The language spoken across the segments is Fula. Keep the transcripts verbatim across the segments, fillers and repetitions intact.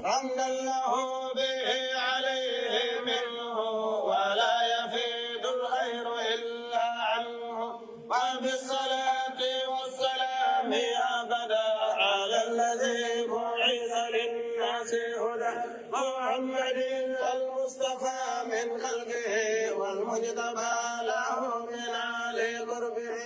حمدا له به عليه منه، ولا يفيض الخير إلا عنه. وبالصلاة والسلام أبدا على الذي بعث للناس هدى، محمد المصطفى من خلقه والمجتبى له من آل قربه،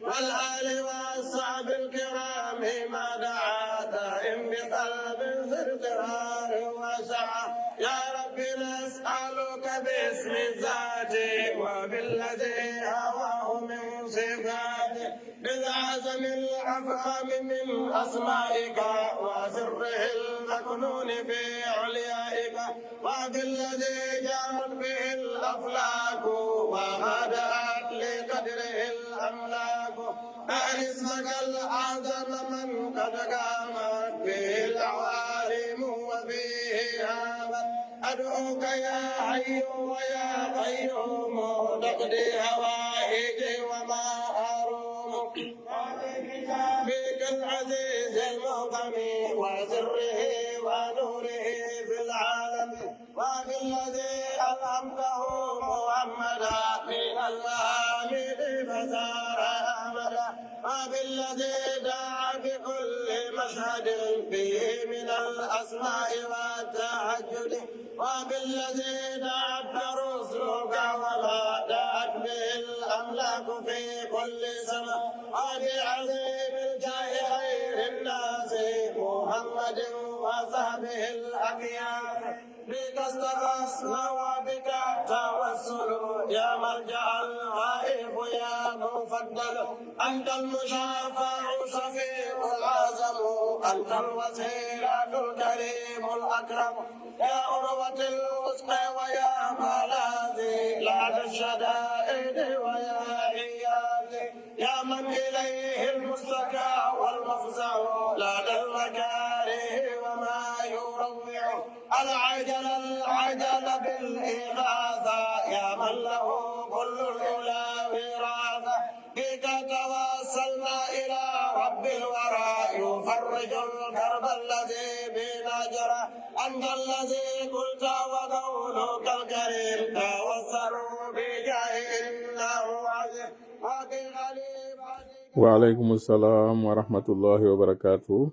والآل والصحب الكرام ما دعا داع بقلب في اضطرار وسعة. يا رب نسألك باسم الذات وبالذي هواه من صفاته، بالأعظم الأفخم من أسمائك وسره المكنون في عليائك، وبالذي جارت به الأفلاك وهدأت لقدره الأملاك. أعز لك الأعظم من قد قامت به العوالم وفيه هامت. أدعوك يا حي ويا قيوم تقضي حوائجي وما أروم. بك العزيز المعظم وسره ونوره في العالم، وبالذي ألهمته محمدا من المحامد فصار أحمدا، وبالذي دعا بكل مشهد به من الأسماء والتهجد، وبالذي دعت رسلك وما دعت به الأملاك في كل سماء، وبعظيم الجاه خير الناس محمد وصحبه الأخيار. بك استغثنا وبك توسل يا ملجأ الخائف يا مفضل. أنت المشافع الشفيع الأعظم، أنت الوسيلة الكريم الأكرم، يا عروة الوثقى ويا ملاذي لدى الشدائد ويا عياذي، يا من إليه المشتكى والمفزع لدى المكاره وما يروع. العجل العجل بالإغاثة يا من له كل العلا وراثة. بك توسلنا إلى رب الورى يفرج الكرب الذي بنا جرى. أنت الذي قلت وقولك الكريم توسلوا بجاه إنه عزيز. وبغليبة وعليكم السلام ورحمة الله وبركاته.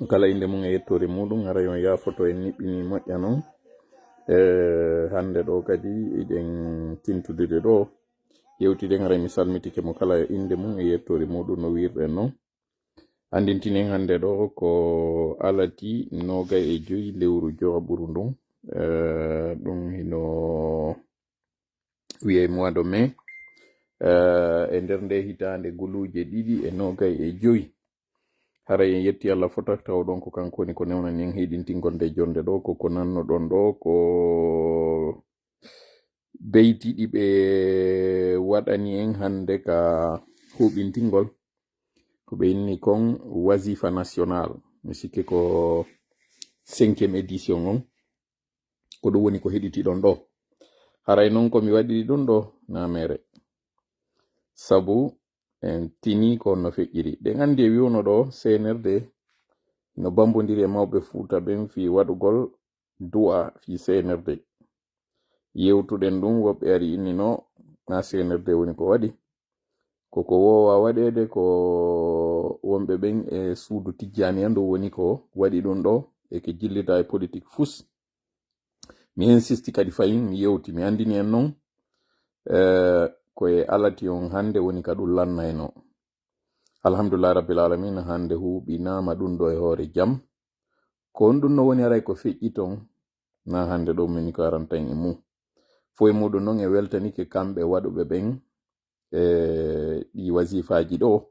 Kala innde mum e yettoore muɗum, haray on yaafoto en niɓɓini moƴƴa non. E hannde ɗo kadi eɗen tintudude ɗo, yewtiden, haray mi salmitike mo kala e innde mum e yettoore muɗum no wiirɗen non. Anndintinen hannde ɗo ko alati noogay e joy lewru jowaɓuru ndun. E ɗum hino wiyee mois de mai, eh, e nder nde hitaande guluuje ɗiɗi e noogay e joy. Haray en yetti Allah fota, taw ɗon ko kanko woni ko newnani en heyɗintingol nde jonde ɗo, ko ko nannoɗon ɗo, ko beyti ɗi ɓe waɗani en hannde ka huɓintingol. Ko ɓe inni kon Wazifa National. Mi sikke ko cinquième édition on. Ko ɗum woni ko heɗitiɗon ɗo. Haray non ko mi waɗiri ɗum ɗo na mere. Sabu en tini ko no feƴƴiri. Ɗen anndi e wi'uno ɗo C N R D no bambondiri e mawɓe Fuuta ɓen fii waɗugol du'a fii C N R D. Yewtuɗen ɗum, woɓɓe ari inni no na C N R D woni ko waɗi. Ko ko woowa waɗeede ko wonɓe ɓen e suudu Tijjaani en ɗum woni ko waɗi ɗum ɗo, e ke jillida e politik fus. Mi insisti kadi fayin, mi yewti, mi anndini en non, eh, ko e alati on hannde woni ka ɗum lannayno. Alhamdulillah Rabbil Alamina, hannde huuɓinaama ɗum ɗo e hoore jam. Ko on ɗum no woni haray ko feƴƴi ton, na hannde ɗo min ko arantan e mum. Fof e muɗum non e weltanike kamɓe waɗuɓe ɓen, e ɗi wasifaaji ɗo.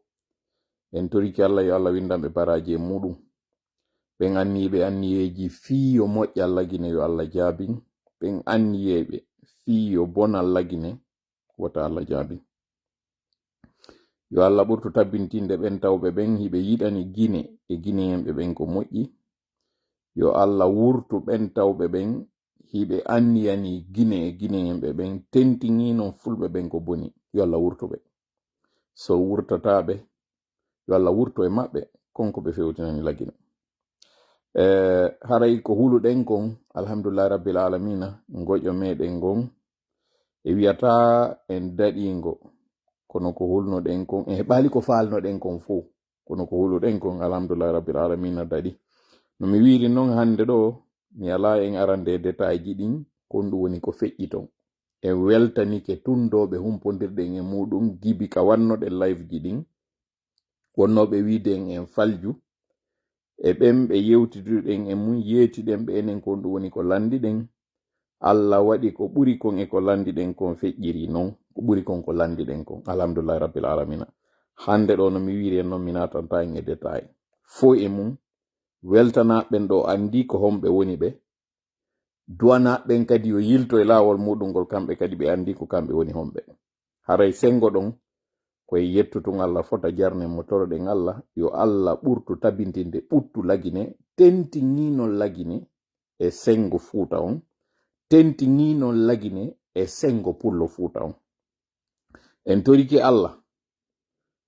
En toriki Allah yo Allah windan ɓe baraaji e muɗum. Ɓen anniyiiɓe anniyeeji fii yo moƴƴal lagine yo Allah jaabin. Ɓen anniyeeɓe fii yo bonal lagine wota Allah jaabin. Yo Allah ɓurtu tabbintinde ɓen tawɓe ɓen hiɓe yiɗani Gine e Gineyenɓe ɓen ko moƴƴi. Yo Allah wurtu ɓen tawɓe ɓen hiɓe anniyani Gine e Gineyenɓe ɓen, tentinii non Fulɓe ɓen ko boni. Yo Allah wurtu ɓe. So wurtataa ɓe, yo Allah wurtu e maɓɓe, kon ko ɓe fewtinani lagine. E, haray ko huluɗen kon, alhamdulillahi rabbil alamina, ngoƴo meɗen ngon, e wiyata en daɗingo, kono ko hulnoɗen kon, e heɓali ko falnoɗen kon fof, kono ko huluɗen kon, alhamdulillahi rabbil alamina daɗi. No mi wiiri non hannde ɗo, mi alaa en arande e détail ji ɗin, kon ɗum woni ko feƴƴi ton. En weltanike tundooɓe humpondirɗen e muɗum, gibi ka wannoɗen live ji ɗin, wonnooɓe wiide en en falju, e ɓen ɓe yewtiduɗen e mum, yeetiɗen ɓe enen kon ɗum woni ko landiɗen. Allah waɗi ko ɓuri kon e ko landiɗen kon feƴƴiri non, ko ɓuri kon ko landiɗen kon. Alhamdulillahi rabbil alamina. Hannde ɗo no mi wiiri en non, mi natanta en e détail. Fof e mum, weltanaɓe ɓen ɗo andi ko homɓe woni ɓe. Duwanaɓe ɓen kadi yo yilto e laawol muɗum ngol, kamɓe kadi ɓe andi ko kamɓe woni homɓe. Haray sengo ɗon, ko e yettutun Allah fota jarnen mo, toroɗen Allah, yo Allah ɓurtu tabintinde ɓuttu Lagine, tentiŋi non Lagine e sengo Fuuta on, tentiŋi non Lagine e sengo Pullo Fuuta on. En torike Allah,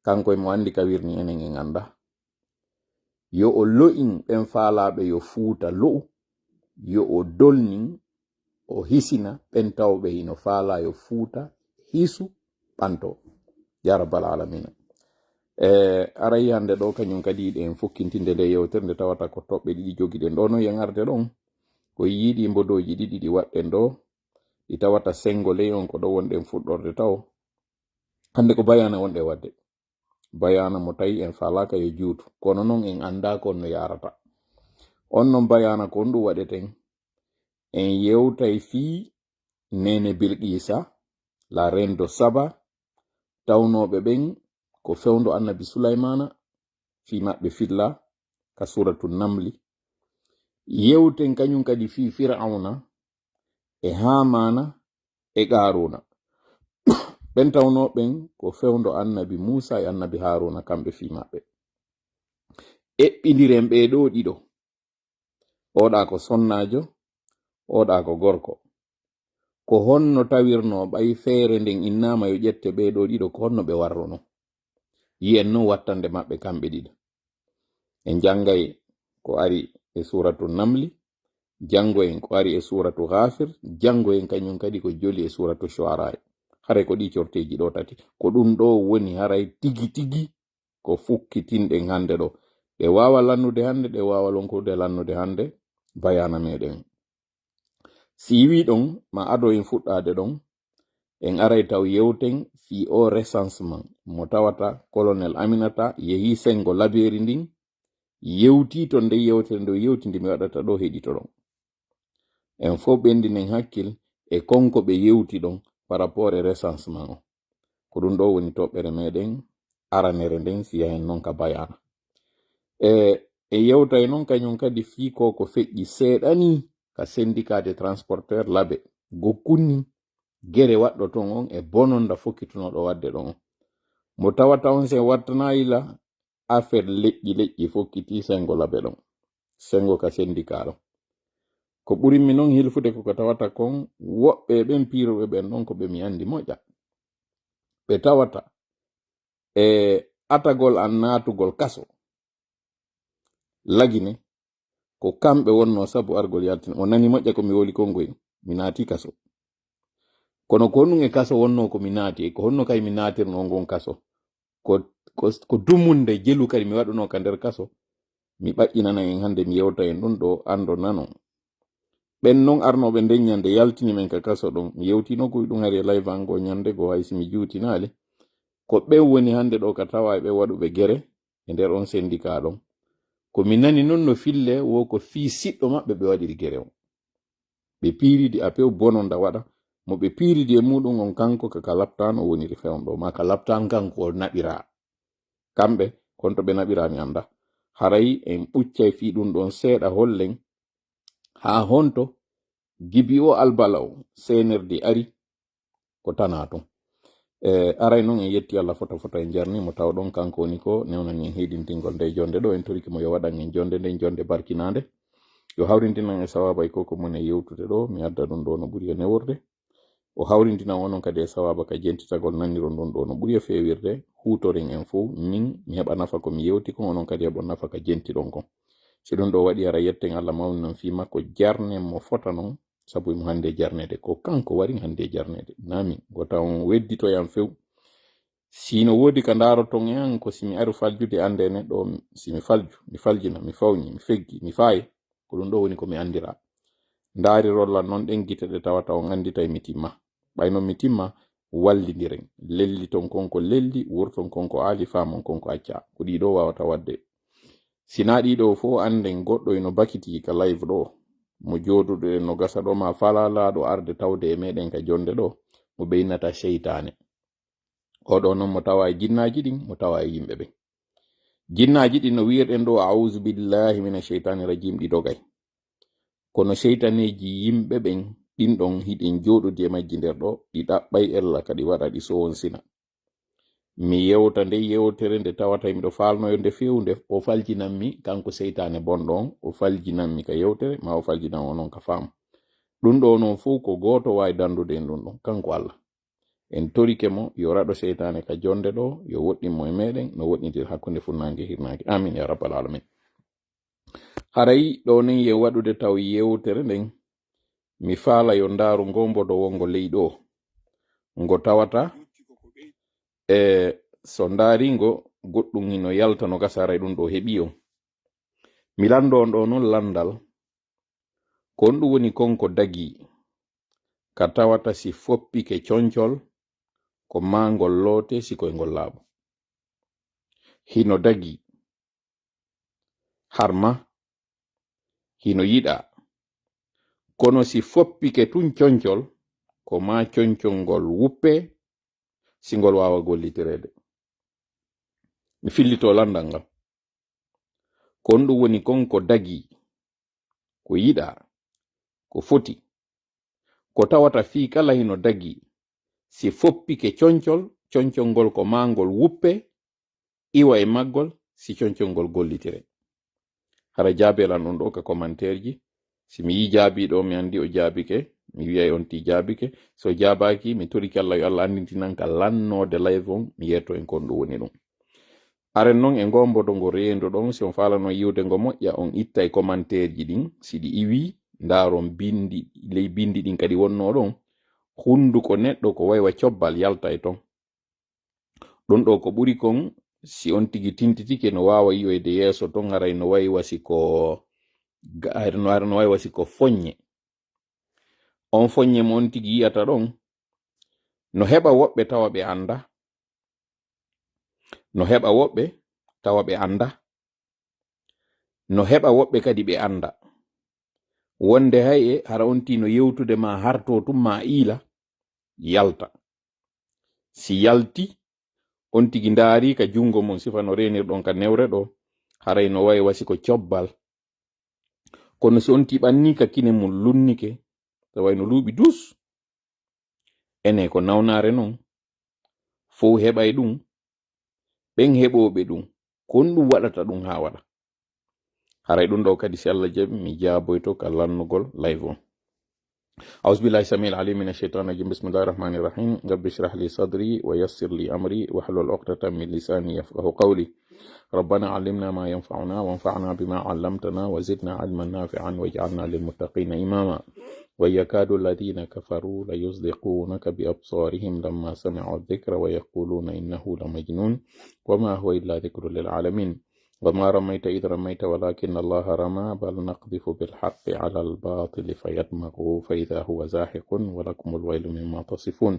kanko e mo andi ka wirni enen en anda. Yo o lo'in ɓen faalaaɓe yo Fuuta lo'u, yo o dolnin, o hisina ɓen tawɓe hino faalaa yo Fuuta hisu ɓanto. Ya Rabbal Alamina. E, aray hannde ɗo kañum kadi ɗen fokkintinde nde yewtere nde tawata ko toɓɓe ɗiɗi jogiɗen ɗo no yen arde ɗon. Ko yiiɗi mbodooji ɗiɗi ɗi waɗɗen ɗo, ɗi tawata sengo ley on ko ɗo wonɗen fuɗɗorde taw. Hannde ko bayaana wonɗe waɗde. Bayaana mo tawi en faalaaka yo juutu, kono non en anndaa ko on no yaarata. On non bayaana ko on ɗum waɗeten. En yewtay fii Neene Bilqiisa, la reine de Saba, tawnooɓe ɓen ko fewndo Annabi Sulaymaana, fii maɓɓe filla ka Suuratu Namli. Yewten kañum kadi fii Fir'awna e Haamaana e Qaaruuna. Ɓen tawnoo ɓen ko fewndo Annabi Muusa e Annabi Haaruuna, kamɓe fii maɓɓe. Eɓɓindiren ɓee ɗoo ɗiɗo. Oɗa ko sonnaajo, oɗa ko gorko. Ko honno tawirnoo ɓay feere nden innaama yo ƴette ɓee ɗoo ɗiɗo, ko honno ɓe warruno? Yi'en non wattande maɓɓe kamɓe ɗiɗo. En janngay ko ari e Suuratu Namli, janngoyen ko ari e Suuratu Gaafir, janngoyen kañum kadi ko joli e Suuratu Shu'araa. Haray ko ɗi corteeji ɗo tati. Ko ɗum ɗo woni haray tigi tigi ko fukkitinɗen hannde ɗo. Ɗe waawa lannude hannde, ɗe waawa lonkude lannude hannde, bayaana meɗen. Si iwi ɗon, ma ado en fuɗɗaade ɗon, en aray taw yewten fii o recensement mo tawata Colonel Aminata yehi sengo labeeri ndin, yewti ton nde yewtere nde o yewti nde mi waɗata ɗo heɗito ɗon. En fof ɓendinen hakkil e konko ɓe yewti ɗon par rapport e recensement o. Ko ɗum ɗo woni toɓɓere meɗen aranere nden, si yahen non ka bayaana. E, e yewtay non kañum kadi fii ko ko feƴƴi seeɗani ka syndicat des transporteurs Labe. Gokkunni gere waɗɗo ton on e bononda fokkitunoɗo waɗde ɗon on. Mo tawata on sen wattanayi la affaire leƴƴi leƴƴi fokkiti sengo Labe ɗon. Sengo ka syndicat ɗon. Ko ɓurimmi non hilfude ko ko tawata kon woɓɓe ɓen piiruɓe ɓen ɗon ko ɓe mi andi moƴƴa. Ɓe tawata e atagol an naatugol kaso. Lagine, ko kamɓe wonno sabu argol yaltin. O nani moƴƴa ko mi woli kongoy, mi naati kaso. Kono ko honɗum e kaso wonno ko mi naati, e ko honno kay mi naatirno ngon kaso? Ko, ko, ko dumunde jelu kadi mi waɗuno ka nder kaso. Mi ɓaƴƴinana en hannde, mi yewta en ɗum ɗo, anndo nanon. Ɓen non arnooɓe nden ñande yaltini men ka kaso ɗon, mi yewtino ko ɗum hari e live an ngo ñande goo, hay si mi juutinaali. Ko ɓen woni hannde ɗo ka tawa e ɓe waɗuɓe gere e nder on syndicat ɗon. Ko mi nani non no fille wo ko fii siɗɗo maɓɓe ɓe waɗiri gere on. Ɓe piiridi a pew bononda waɗa, mo ɓe piiridi e muɗum on kanko ka, ka laptaan o woniri fewn ɗo, ma ka laptaan kanko o naɓira. Kamɓe, kon to ɓe naɓira mi anda. Haray en ɓuccay fii ɗum ɗon seeɗa hollen, haa honto gibi o albala o, C N R D ari, ko tana tun. E, aray non en yetti Allah fota fota en jarni mo taw ɗon kanko woni ko newnani en heedintingol nde jonde ɗo. En toriki mo yo waɗan en jonde nden jonde barkinaande. Yo hawrintinan e sawaaba e koko mon e yewtude ɗo, mi adda ɗum ɗo no ɓuri e neworde. O hawrintinan onon kadi e sawaaba ka jentitagol naniron ɗum ɗo no ɓuri e feewirde, huutoren en fow, min mi heɓa nafa ko mi yewti kon, onon kadi heɓon nafa ka jentiɗon kon. Si ɗum ɗo waɗi, hara yetten Allah mawni non fii makko, jarnen mo fota non, sabu imo hannde jarneede. Ko kanko wari hannde jarneede. Naa min. Gota on wedditoyan few. Si no woodi ka ndaaroton e an, ko si mi aru faljude, annde neɗɗo o, si mi falju, mi faljina, mi fawñi, mi feggi, mi faaye, ko ɗum ɗo woni ko mi anndira. Ndaariron lan non ɗen gite ɗe tawata on annditay mi timma. Ɓay non mi timma, wallindiren. Lelliton kon ko lelli, wurton kon ko aali, faamon kon ko acca. Ko ɗii ɗo waawata waɗde. Si naa ɗii ɗo fow, annden goɗɗo ino bakitii ka live ɗo. Mo jooɗuɗo e no gasa ɗo, ma faalaa laaɗo arde tawde e meɗen ka jonde ɗo, mo ɓeynata seytaane. Oɗo non mo tawa e jinnaaji ɗin, mo tawa e yimɓe ɓen. Jinnaaji ɗin no wi'irɗen ɗo, "A'uuzu billaahi mina sheytaani rajiim," ɗi dogay. Kono seytaneeji yimɓe ɓen, ɗin ɗon hiɗen jooɗodi e majji nder ɗo, ɗi ɗaɓɓay ella ka ɗi waɗa ɗi sowonsina. Mi yewta nde yewtere nde tawata miɗo faalno yo nde fewu nde, o faljinan mi kanko seytaane bonɗo on, o faljinan mi ka yewtere, ma o faljinan onon ka faamu. Ɗum ɗo non fow ko gooto waawi dandude en ɗum ɗon, kanko Allah. En torike mo yo raɗo seytaane ka jonde ɗo, yo woɗɗin mo e meɗen, no woɗɗindir hakkunde funnaange e hirnaange. Amin ya rabbal alamin. Haray ɗo nen yen waɗude taw yewtere nden, mi faala yo ndaaru ngo mbodo wongo ley ɗo. Ngo tawata, e, so ndaari ngo, goɗɗum hino yalta no gasa, haray ɗum ɗo heɓi on. Mi lanndo on ɗo non lanndal, ko honɗum woni kon ko dagii, ka tawata si foppike concol, ko maa ngol loote si koy ngol laaɓo. Hino dagii, har ma hino yiɗaa. Kono si foppike tun concol, ko maa concol ngol wuppe, si ngol waawa gollitireede. Mi fillito lanndal ngal. Ko honɗum woni kon ko dagii, ko yiɗaa, ko foti, ko tawata fii kala hino dagii, si foppike concol, concol ngol ko maa ngol wuppe, iwa e maggol, si concol ngol gollitire. Hara jaabee lan ɗum ɗo ka commentaire ji. Si mi yii jaabii ɗo, mi anndi o jaabike, mi wi'ay on tii jaabike. So jaabaaki, mi torike Allah yo Allah anndintinan ka lannoode live on, mi yeeto en kon ɗum woni ɗum. Haren non e ngoo mbodo ngo reendu ɗon, si on faalano yi'ude ngo moƴƴa, on ittay commentaire ji ɗin, si ɗi iwii, ndaaron bindi, ley bindi ɗin kadi wonnoo ɗon. Hunduko neɗɗo ko waywa cobbal yalta e ton. Ɗum ɗo ko ɓuri kon, si on tigi tintitike, no waawa yi'oyde yeeso ton, haray no wayi wasi ko ga-, haray no, haray no wayi wasi ko foññe. On foññe mo on tigi yi'ata ɗon, no heɓa woɓɓe tawa ɓe annda. No heɓa woɓɓe tawa ɓe annda. No heɓa woɓɓe kadi ɓe annda. Wonde hay e hara on tino yewtude ma harto tun ma iila, yalta. Si yalti, on tigi ndaari ka junngo mum, sifa no reenirɗon ka newre ɗo, haray no wayi wasi ko cobbal. Kono si on tii ɓanni ka kine mum lunnike, so wayno luuɓi dus, ene ko nawnaare non, fow heɓay ɗum, ɓen heɓooɓe ɗum, ko honɗum waɗata ɗum haa waɗa? Haray ɗum ɗo kadi, si Allah jaɓi, mi jaaboyto ka lannugol live on. أعوذ بالله السميع العليم من الشيطان الرجيم. بسم الله الرحمن الرحيم. رب اشرح لي صدري ويسر لي أمري واحلل عقدة من لساني يفقه قولي. ربنا علمنا ما ينفعنا وانفعنا بما علمتنا وزدنا علما نافعا واجعلنا للمتقين إماما. ويكاد الذين كفروا ليزلقونك بأبصارهم لما سمعوا الذكر ويقولون إنه لمجنون وما هو إلا ذكر للعالمين. وما رميت إذ رميت ولكن الله رمى بل نقذف بالحق على الباطل فيدمغه فإذا هو زاهق ولكم الويل مما تصفون.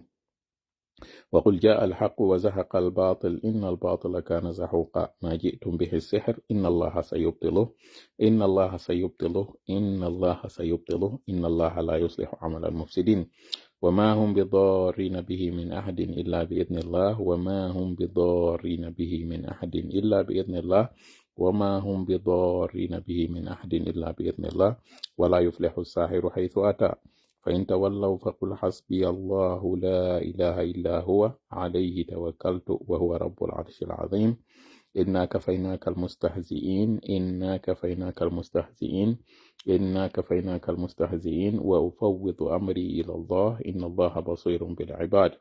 وقل جاء الحق وزهق الباطل إن الباطل كان زهوقا. ما جئتم به السحر إن الله سيبطله، إن الله سيبطله، إن الله سيبطله، إن الله لا يصلح عمل المفسدين. وما هم بضارين به من أحد إلا بإذن الله، وما هم بضارين به من أحد إلا بإذن الله، وما هم بضارين به من أحد إلا بإذن الله، ولا يفلح الساحر حيث أتى. فإن تولوا فقل حسبي الله لا إله إلا هو عليه توكلت وهو رب العرش العظيم. إنا كفيناك المستهزئين، إنا كفيناك المستهزئين، إنا كفيناك المستهزئين، وأفوض أمري إلى الله، إن الله بصير بالعباد.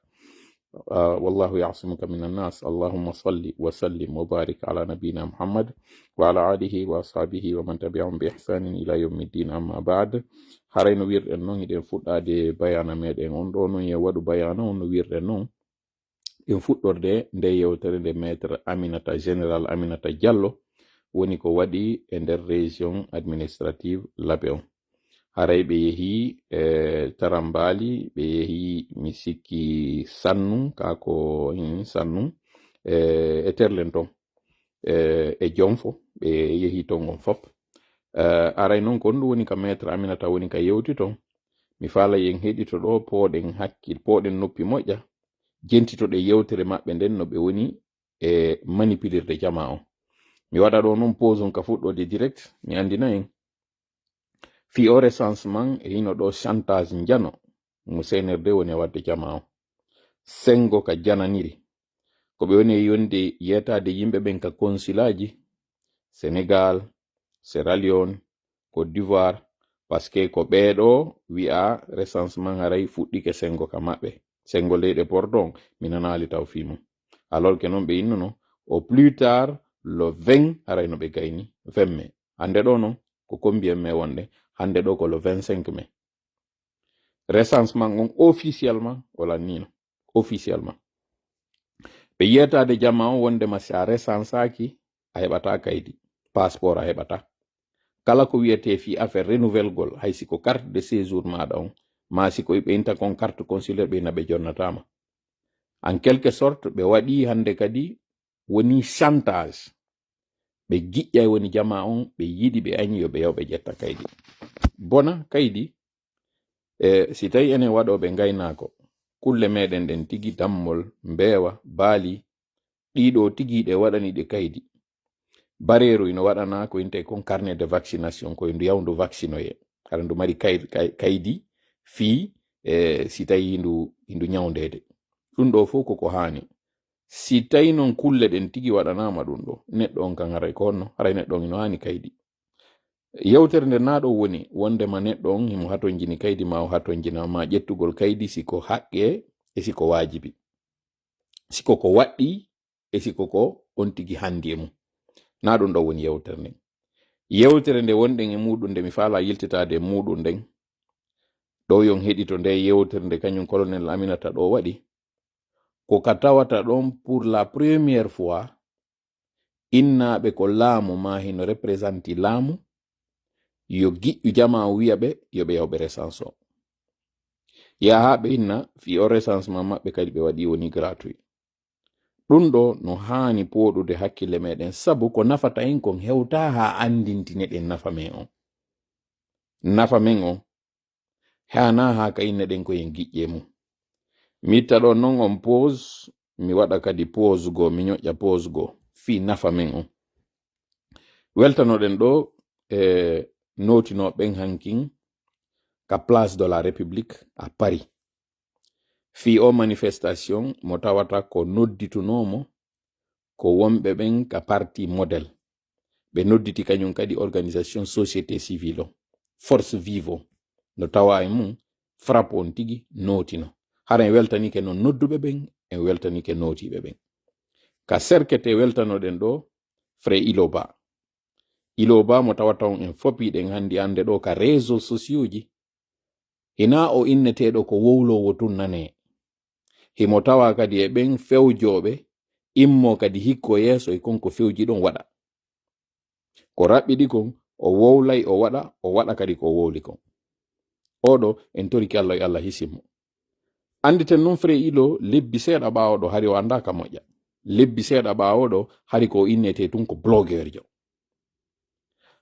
Ah, wallahu ya'simuka minan nas. Allahumma salli wa sallim wa barik ala nabiyyina Muhammad wa ala alihi wa ashabihi wa man tabi'ahum bi ihsanin ila yawmiddin, amma ba'd. Haray no wirɗen non, hiɗen fuɗɗaade bayana meɗen on ɗo non, e waɗu bayana on no wirɗen non. Ɗen fuɗɗorde nde yewtere nde Maître Aminata, Général Aminata Diallo woni ko waɗi e nder région administrative Labe on. Haray ɓe yehi, e, Tarambali, ɓe yehi, mi sikki, Sannu, ka ko, hin, Sannu, e, e Terlen ton, e, e Jonfo, ɓe yehi ton on fop. E, aray non ko ɗum woni ka Maître Aminata woni ka yewti ton. Mi faala yen heɗito ɗo, pooɗen hakkil-, pooɗen noppi moƴƴa, jentitoɗen yewtere maɓɓe nden no ɓe woni e manipulirde jamaa on. Mi waɗa ɗo non pause on ka fuɗɗoode direct, mi anndina en. Fii o recensement e hino ɗo chantage njano mo C N R D woni e waɗde jamaa on. Senngo ka jananiri. Ko ɓe woni e yonde yeetaade yimɓe ɓen ka konsilaaji Senegal, Sierra Leone, Côte d'Ivoire, parce que ko ɓee ɗo wi'a recensement haray fuɗɗike senngo ka maɓɓe. Senngo leyɗe porto on, mi nanaali taw fii mum. Alors que non ɓe innuno, au plus tard, le vingt haray no ɓe gayni, vingt mai. Hannde ɗo non, ko combien mai wonde? Hannde ɗo ko le vingt-cinq mai. Recensement on officiellement, wala nino, officiellement. Ɓe yeetaade jamaa on wondema si a recensaaki, a heɓataa kaydi. Passeport a heɓataa. Kala ko wiyetee fii affaire renouvelle gol, hay si ko carte de séjour maaɗa on, maa si ko ɓe inta kon carte consulaire, ɓe ina ɓe jonnataa ma. En quelque sorte, ɓe waɗi hannde kadi woni chantage. Ɓe giƴƴay woni jamaa on, ɓe yiɗi, ɓe añi yo ɓe, yo ɓe ƴetta kaydi. Bona kaydi, e, si tawi enen waɗooɓe ngaynaako, kulle meɗen ɗen tigi, dammol, mbeewa, baali, ɗiɗo tigi ɗe waɗani ɗe kaydi. Bareeru ino waɗana ko inte kon carnet de vaccination, ko e ndu yawndu vaccinoye. Hara ndu mari kay-, kay-, kaydi fii, e, si tawi hindu, hindu ñawndeede. Ɗum ɗo fof koko haani. Si tawi noon kulle ɗen tigi waɗanaama ɗum ɗo, neɗɗo on kan haray ko honno? Haray neɗɗo on ino haani kaydi. Yewtere nde naa ɗo woni, wondema neɗɗo on himo hatonjini kaydi, ma o hatonjina, ma ƴettugol kaydi si ko haqqe e si ko waajibi. Si ko ko waɗɗi e si ko ko on tigi handi e mum. Naa ɗum ɗo woni yewtere nden. Yewtere nde wonɗen e muuɗum nde, mi faalaa yiltitaade e muuɗum nden. Ɗo yon heɗito nde yewtere nde kañum Colonel Aminata ɗo waɗi. Ko ka tawata ɗon pour la première fois, innaaɓe ko laamu maa hino représenté laamu, yo giƴƴu jamaa o wiya ɓe, yo ɓe yaw ɓe recensé o. Yaha ɓe inna, fii o recensement maɓɓe kadi ɓe waɗi woni gratuit. Ɗum ɗo no haani pooɗude hakkille meɗen, sabu ko nafata en kon hewtaa haa anndintine ɗen nafa men on. Nafa men on, haanaa haa ka inne ɗen ko en giƴƴe mum. Mi itta ɗo non on pause, mi waɗa kadi pause goo, mi ñoƴƴa pause goo, fii nafa men on. Weltanoɗen ɗo e nootinooɓe ɓen hankin ka Place de la République à Paris. Fii o manifestation mo tawata ko nodditunoo mo ko wonɓe ɓen ka parti Model. Ɓe nodditi kañum kadi organisation société civile o, Force Vive o, no tawa e mum FRAPP on tigi nootino. Hara en weltanike noon nodduɓe ɓen, en weltanike nootiiɓe ɓen. Ka serkete weltanoɗen ɗo Frère Ilo Ba. Ilo Ba mo tawata on en fopiɗen hannde annde ɗo ka réseaux sociaux ji. Hinaa o inneteeɗo ko wowloowo tun nanee. Himo tawa kadi e ɓen fewjooɓe, immoo kadi hikko yeeso e kon ko fewji ɗon waɗa. Ko raɓɓiɗi kon, o wowlay, o waɗa, o waɗa kadi ko wowli kon. Oɗo, en torike Allah, yo Allah hisin mo. Annditen non Frère Ilo, lebbi seeɗa ɓaawo ɗo, hari o anndaa ka moƴƴa. Lebbi seeɗa ɓaawo ɗo, hari ko o innetee tun ko blogueurjo.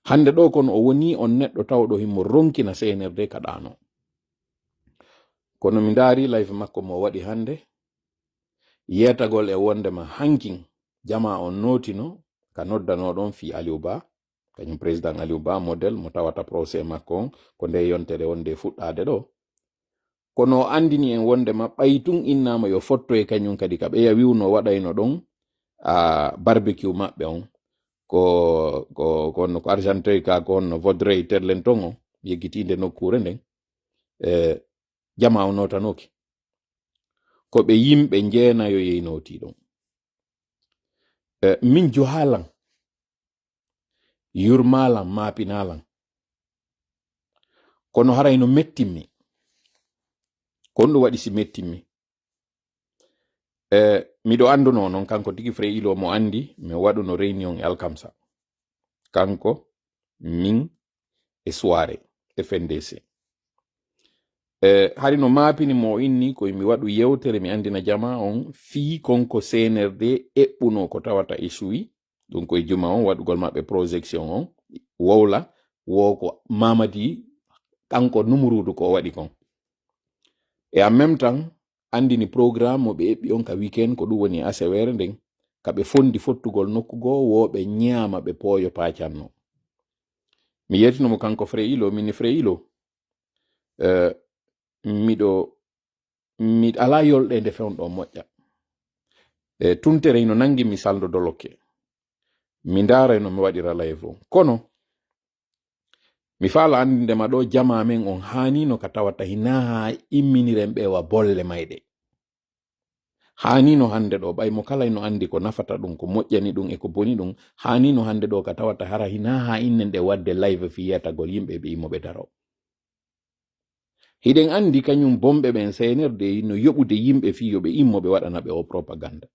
Hannde ɗo kono o woni on neɗɗo tawɗo himo ronkina C N R D ka ɗaano. Kono mi ndaari live makko mo waɗi hannde, yeetagol e wondema hankin jamaa on nootino ka noddanoɗon fii Aliou Ba, kañum président Aliou Ba Model mo tawata procès makko on ko nde yontere wonde fuɗɗaade ɗo. Kono o anndini en wondema ɓay tun innaama yo fotto e kañum kadi ka ɓeya wi'uno waɗayno ɗon, a, barbecue maɓɓe on. Ko, ko, ko honno ko Argenteuil ka, ko honno Vaudreuil Terlen ton o, yeggitiinde nokkuure nden. E, jamaa o nootanooki. Ko ɓe yimɓe njeenayo yeynootii ɗon. E, min juhaalan, yurmaalan, maapinaalan. Kono haray no mettimmi. Ko honɗum waɗi si mettimmi? E, miɗo annduno non, kanko tigi Frei Ilo mo anndi, mi waɗuno réunion e alkamsa. Kanko, min, e Suwaare, F N D C. E, hari no maapini mo inni ko mi waɗu yewtere, mi anndina jama on fii kon ko C N R D eɓɓuno ko tawata échoué. Ɗum ko e juma on waɗugol maɓɓe projection on, wowla, wo ko Mamadi, kanko Numuruudu ko o waɗi kon. E en même temps, anndini programme mo ɓe eɓɓi on ka weekend, ko ɗum woni e aseweere nden, ka ɓe fondi fottugol nokku goo, wo ɓe ñaama, ɓe pooyo paacanno. Mi yeetino mo kanko Frei Ilo, min ni Frei Ilo, eh, miɗo, miɗo alaa yolɗeende fewndo moƴƴa. E tuntere ino nangi mi salndo dolokke. Mi ndaarayno mi waɗira live on. Kono, mi faala anndinde ma ɗo, jamaa men on haanino ka tawata hinaa haa imminiren ɓe wa bolle mayɗe. Haanino hannde ɗo, ɓay mo kala ino anndi ko nafata ɗum, ko moƴƴani ɗum e ko boni ɗum, haanino hannde ɗo ka tawata hara hinaa haa innen ɗe waɗde live fii yetagol yimɓe ɓe immo ɓe daro. Hiɗen anndi kañum bonɓe ɓen C N R D no yoɓude yimɓe fii yo ɓe immo ɓe waɗana ɓe o propaganda.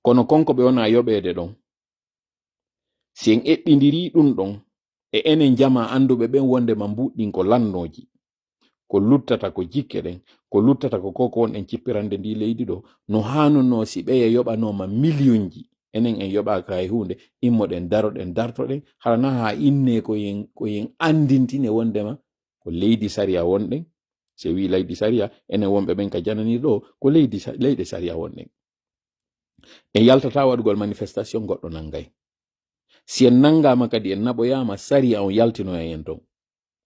Kono kon ko ɓe wona yoɓeede ɗon, si en eɓɓindirii ɗum ɗon e enen jamaa annduɓe ɓen wondema mbuuɗɗin ko lannooji, ko luttata ko jikke ɗen, ko luttata ko ko, ko wonɗen cippirande ndi leydi ɗo, no haanunoo si ɓeya yoɓanooma miliyonji, enen en yoɓaaka hay huunde, immoɗen daroɗen dartoɗen, hara na haa innee ko yen, ko yen anndintine wondema ko leydi sariya wonɗen. Si en wi'i leydi sariya, enen wonɓe ɓen ka janani ɗo, ko leydi sa-, leyɗe sariya wonɗen. En yaltataa waɗugol manifestation goɗɗo nanngay. Si en nanngaama kadi, en naɓoyaama, sariya on yaltinoya en ton.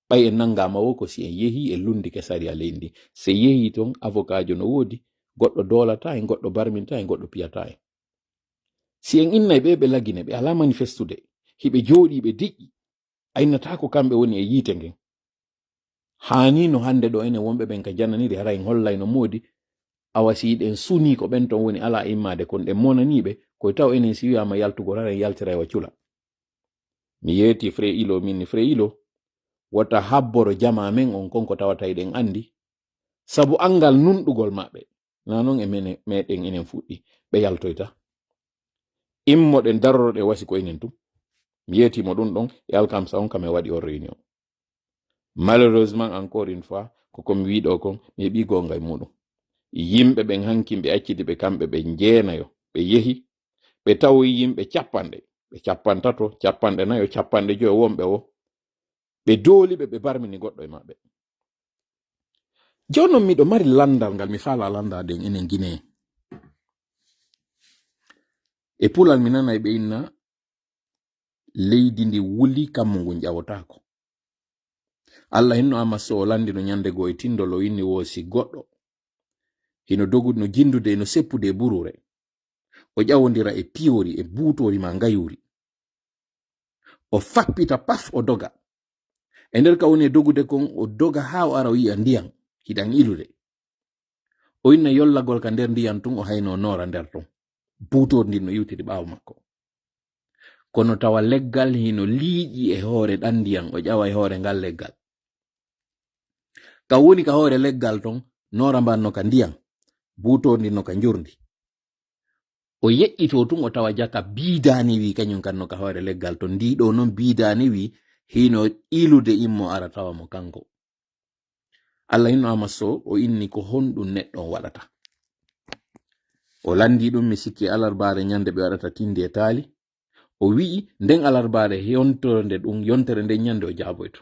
Ɓay en nanngaama wo ko si en yehii, en lunndike sariya leydi ndin. Si en yehii ton, avocatjo no woodi, goɗɗo doolataa en, goɗɗo barmintaa en, goɗɗo piyataa en. Si en innay ɓe, ɓe Lagine, ɓe alaa manifestude, hiɓe jooɗii, ɓe diƴƴi, a innataa ko kamɓe woni e yiite ngen. Haani no hannde ɗo enen wonɓe ɓen ka jananiri, hara en hollay no moodi, awa si ɗen sunii ko ɓen ton woni alaa immaade kon, ɗen monanii ɓe, koy taw enen si wi'aama yaltugol, hara en yaltiray wa cula. Mi yeeti Frei Ilo, min ni Frei Ilo, wota habboro jamaa men on kon ko tawata eɗen anndi, sabu anngal nunɗugol maɓɓe. Na non e mene, meɗen enen fuɗɗi, ɓe yaltoyta. Immoɗen daroroɗen wasi ko enen tun. Mi yeeti mo ɗum ɗon, e alkamsa on kam e waɗi on réunion. Malheureusement, encore une fois, ko ko mi wi'i ɗo kon, mi heɓi goonga e muɗum. Yimɓe ɓen hanki ɓe accidi ɓe kamɓe ɓe jeenayo, ɓe yehi, ɓe tawoyi yimɓe capanɗe, ɓe capantato, capanɗe nayo, capanɗe joyo wonɓe wo. Ɓe dooli ɓe, ɓe barmini goɗɗo e maɓɓe. Jooni non miɗo mari lanndal ngal mi faala lanndaade en enen Guinée. E Pulal mi nanay ɓe inna, leydi ndi wuli, kammu ngun ƴawotaako. Alla hinno Amas Sow o lanndino ñannde goo e tinndol, o inni wo si goɗɗo hino dogu, no jinndude, no seppude e buruure, o ƴawondira e piyoori, e buutoori maa ngayuuri. O fappita paf, o doga. E nder ka woni e dogude kon, o doga haa o ara o yi'a ndiyan hiɗan ilude. O inna yollagol ka nder ndiyan tun, o hayno noora nder ton. Buutoori ndin no iwtiri ɓaawo makko. Kono tawa leggal hino liiƴi e hoore ɗan ndiyan, o ƴawa e hoore ngal leggal. Ka woni ka hoore leggal ton, noora mban no ka ndiyan, buutoori ndin no ka njorndi. O yeƴƴitoo tun, o tawa jaka biidaani wi kañum kan no ka hoore leggal ton. Ndi ɗo non biidaani wi hino ilude immo ara tawa mo kanko. Alla hinno Amas Sow, o inni ko honɗum neɗɗo on waɗata. O lanndii ɗum, mi sikki alarbaare ñannde ɓe waɗata tinndi e taali. O wi'i nden alarbaare yontere nde ɗum, yontere nden ñannde o jaaboyto.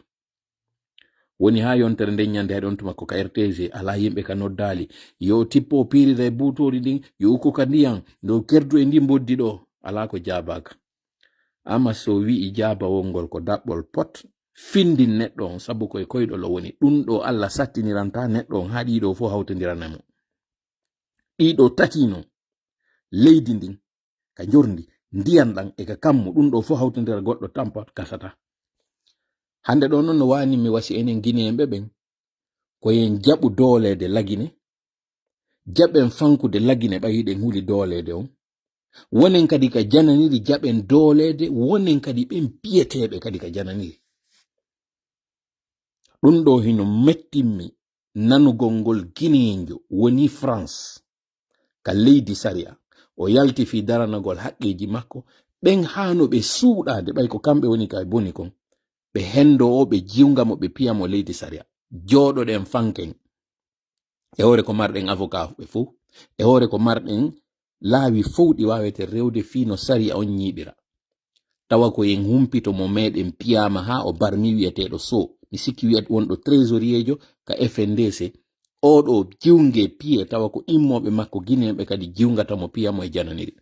Woni haa yontere nden ñannde, hay ɗon tuma ko ka R T G, alaa yimɓe ka noddaali. Yo o tippo o piirira e buutoori ndin, yo ukku ka ndiyan, nde o kerdu e ndin mboddi ɗo, alaa ko jaabaaka. Amas Sow wi'i jaabawol ngol ko daɓɓol pot, findin neɗɗo on, sabu ko e koyɗol o woni. Ɗum ɗo Alla sattiniranta neɗɗo on haa ɗii ɗo fof hawtondirana mo. Ɗii ɗo tati non, leydi ndin, ka njorndi, ndiyan ɗan e ka kammu, ɗum ɗo fof hawtondira goɗɗo tampa gasata. Hannde ɗo non no waani mi wasi enen Gineeɓe ɓen, ko yen jaɓu dooleede Lagine, Jaɓen fankude Lagine ɓay hiɗen huli dooleede on. Wonen kadi ka jananiri, jaɓen dooleede, wonen kadi ɓen piyeteeɓe kadi ka jananiri. Ɗun ɗoo hino mettimmi nanugol ngol Gineenjo woni France ka leydi sariya. O yalti fii daranagol haqqeeji makko. Ɓen haano ɓe suuɗaade, ɓay ko kamɓe woni ka boni kon. Ɓe hendo o, ɓe jiwnga mo, ɓe piya mo leydi sariya. Jooɗoɗen fanken. E hoore ko marɗen avocat ɓe fow, e hoore ko marɗen laawi fow ɗi waawete rewde fii no sariya on ñiiɓira. Tawa ko en humpito mo meɗen piyaama haa o barmi wi'eteeɗo Sow. Mi sikki wi'at wonɗo trésorier-jo ka F N D C. Oɗo jiwnge piye tawa ko immooɓe makko Gineeɓe kadi jiwngata mo piya mo e jananiri.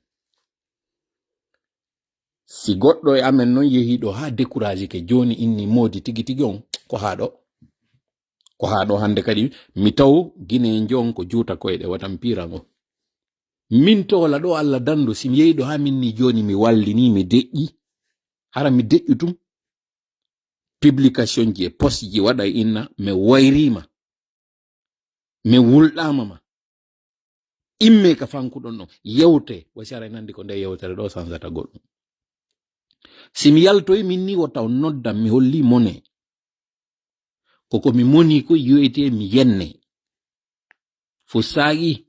Si goɗɗo e amen non yehiiɗo haa découragé ke jooni inni moodi tigi tigi on, ko haa ɗo. Ko haa ɗo hannde kadi mi taw Gineejo on ko juuta koyɗe wata mi piiran on. Min toola ɗo Alla dandu, si mi yehi ɗo haa min ni jooni mi wallini, mi deƴƴi. Hara mi deƴƴu tum. Publication ji e poste ji waɗa e inna, mi wayriima. Mi wulɗaama ma. Imme ka fankuɗon ɗon. Yewte. Wasi hara nandi ko nde yewtere ɗo sansata goɗɗum. Si mi yaltoyi min ni wota on noddan mi holli mone. Ko ko mi moni ko yoyte mi yenne. Fo saa'i.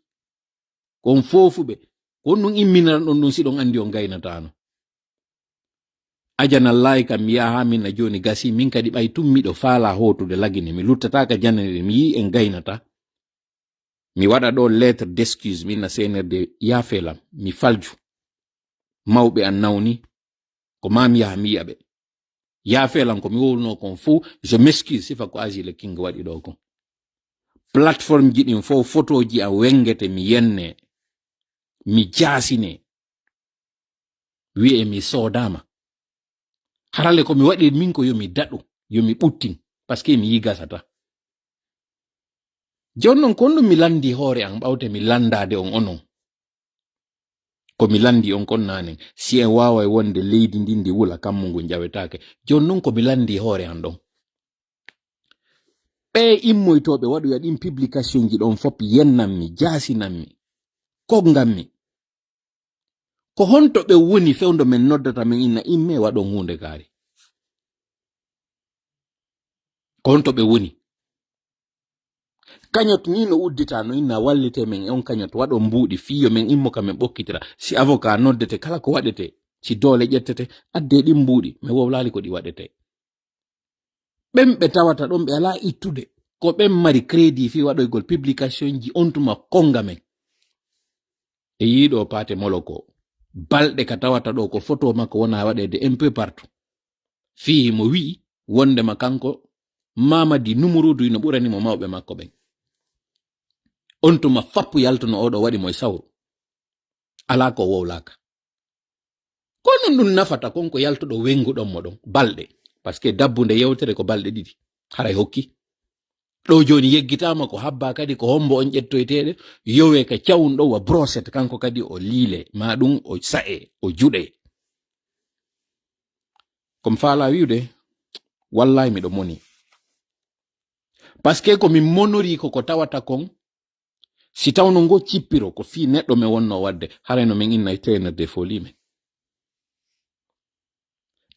Kon foofuɓe. Ko on ɗum imminanɗon ɗum si ɗon andi on gaynataano. Ajanallaahi kam mi yaha min na jooni gasi min kadi ɓay tun miɗo faala hootude Lagine mi luttata ka jananiri mi yi'i en gaynata. Mi waɗa ɗo lettre d'excuse min na C N R D yaafelam mi falju. Mawɓe an nawni ko ma mi yaha mi yi'a ɓe. Yaafelan ko mi wowluno kon fow, je m'excuse sifa ko Asie le King waɗi ɗo kon. Plateforme ji ɗin fow photoji an wengete mi yenne, mi jaasine, wi'e mi soodama. Harale ko mi waɗi min ko yo mi daɗu, yo mi ɓuttin, parce que mi yi gasata. Jon non kon ɗum mi landi hoore an ɓawte mi landade on onon. Ko mi landi on kon nanen, si en waaway wonde leydi ndin ndi wula kammu ngun ƴawetaake. Jon non ko mi landi hoore an ɗon. Ɓe immoytooɓe waɗoya ɗin publication ji ɗon fop yennanmi, jaasinanmi, koggammi. Ko honto ɓe woni fewndo men noddata men inna imme waɗon huunde kaari? Ko honto ɓe woni? Kañot ni no uddita no inna wallite men e on kañot waɗon mbuuɗi fii yo men immo ka men ɓokkitira. Si avocat noddete kala ko waɗete, si doole ƴettete, adde ɗin mbuuɗi, mi wowlaali ko ɗi waɗete. Ɓen ɓe tawata ɗon ɓe alaa ittude, ko ɓen mari crédit fii waɗoygol publication ji on tuma konga men. E yiiɗo paate moloko, balɗe ka tawata ɗo ko photo makko wona waɗeede un peu partout. Fii mo wi'i wondema kanko Mamadi Numurudu ino ɓurani mo mawɓe makko ɓen. On tuma fappu yaltuno oɗo waɗi mo e sawru. Alaa ko wowlaaka. Ko non ɗum nafata kon ko yaltuɗo wenguɗon mo ɗon balɗe. Parce que dabbunde yewtere ko balɗe ɗiɗi. Haray hokki. Ɗo jooni yeggitaama ko habba kadi ko hombo on ƴettoyteeɗe yowe ka cawun ɗo wa brochette kanko kadi o liile ma ɗum o sa'e o juɗe. Ko mi faala wi'ude wallahi miɗo moni. Parce que ko min monori ko ko tawata kon si tawno ngo cippiro ko fii neɗɗo men wonno wadde harayno men inna e tenirde foli men.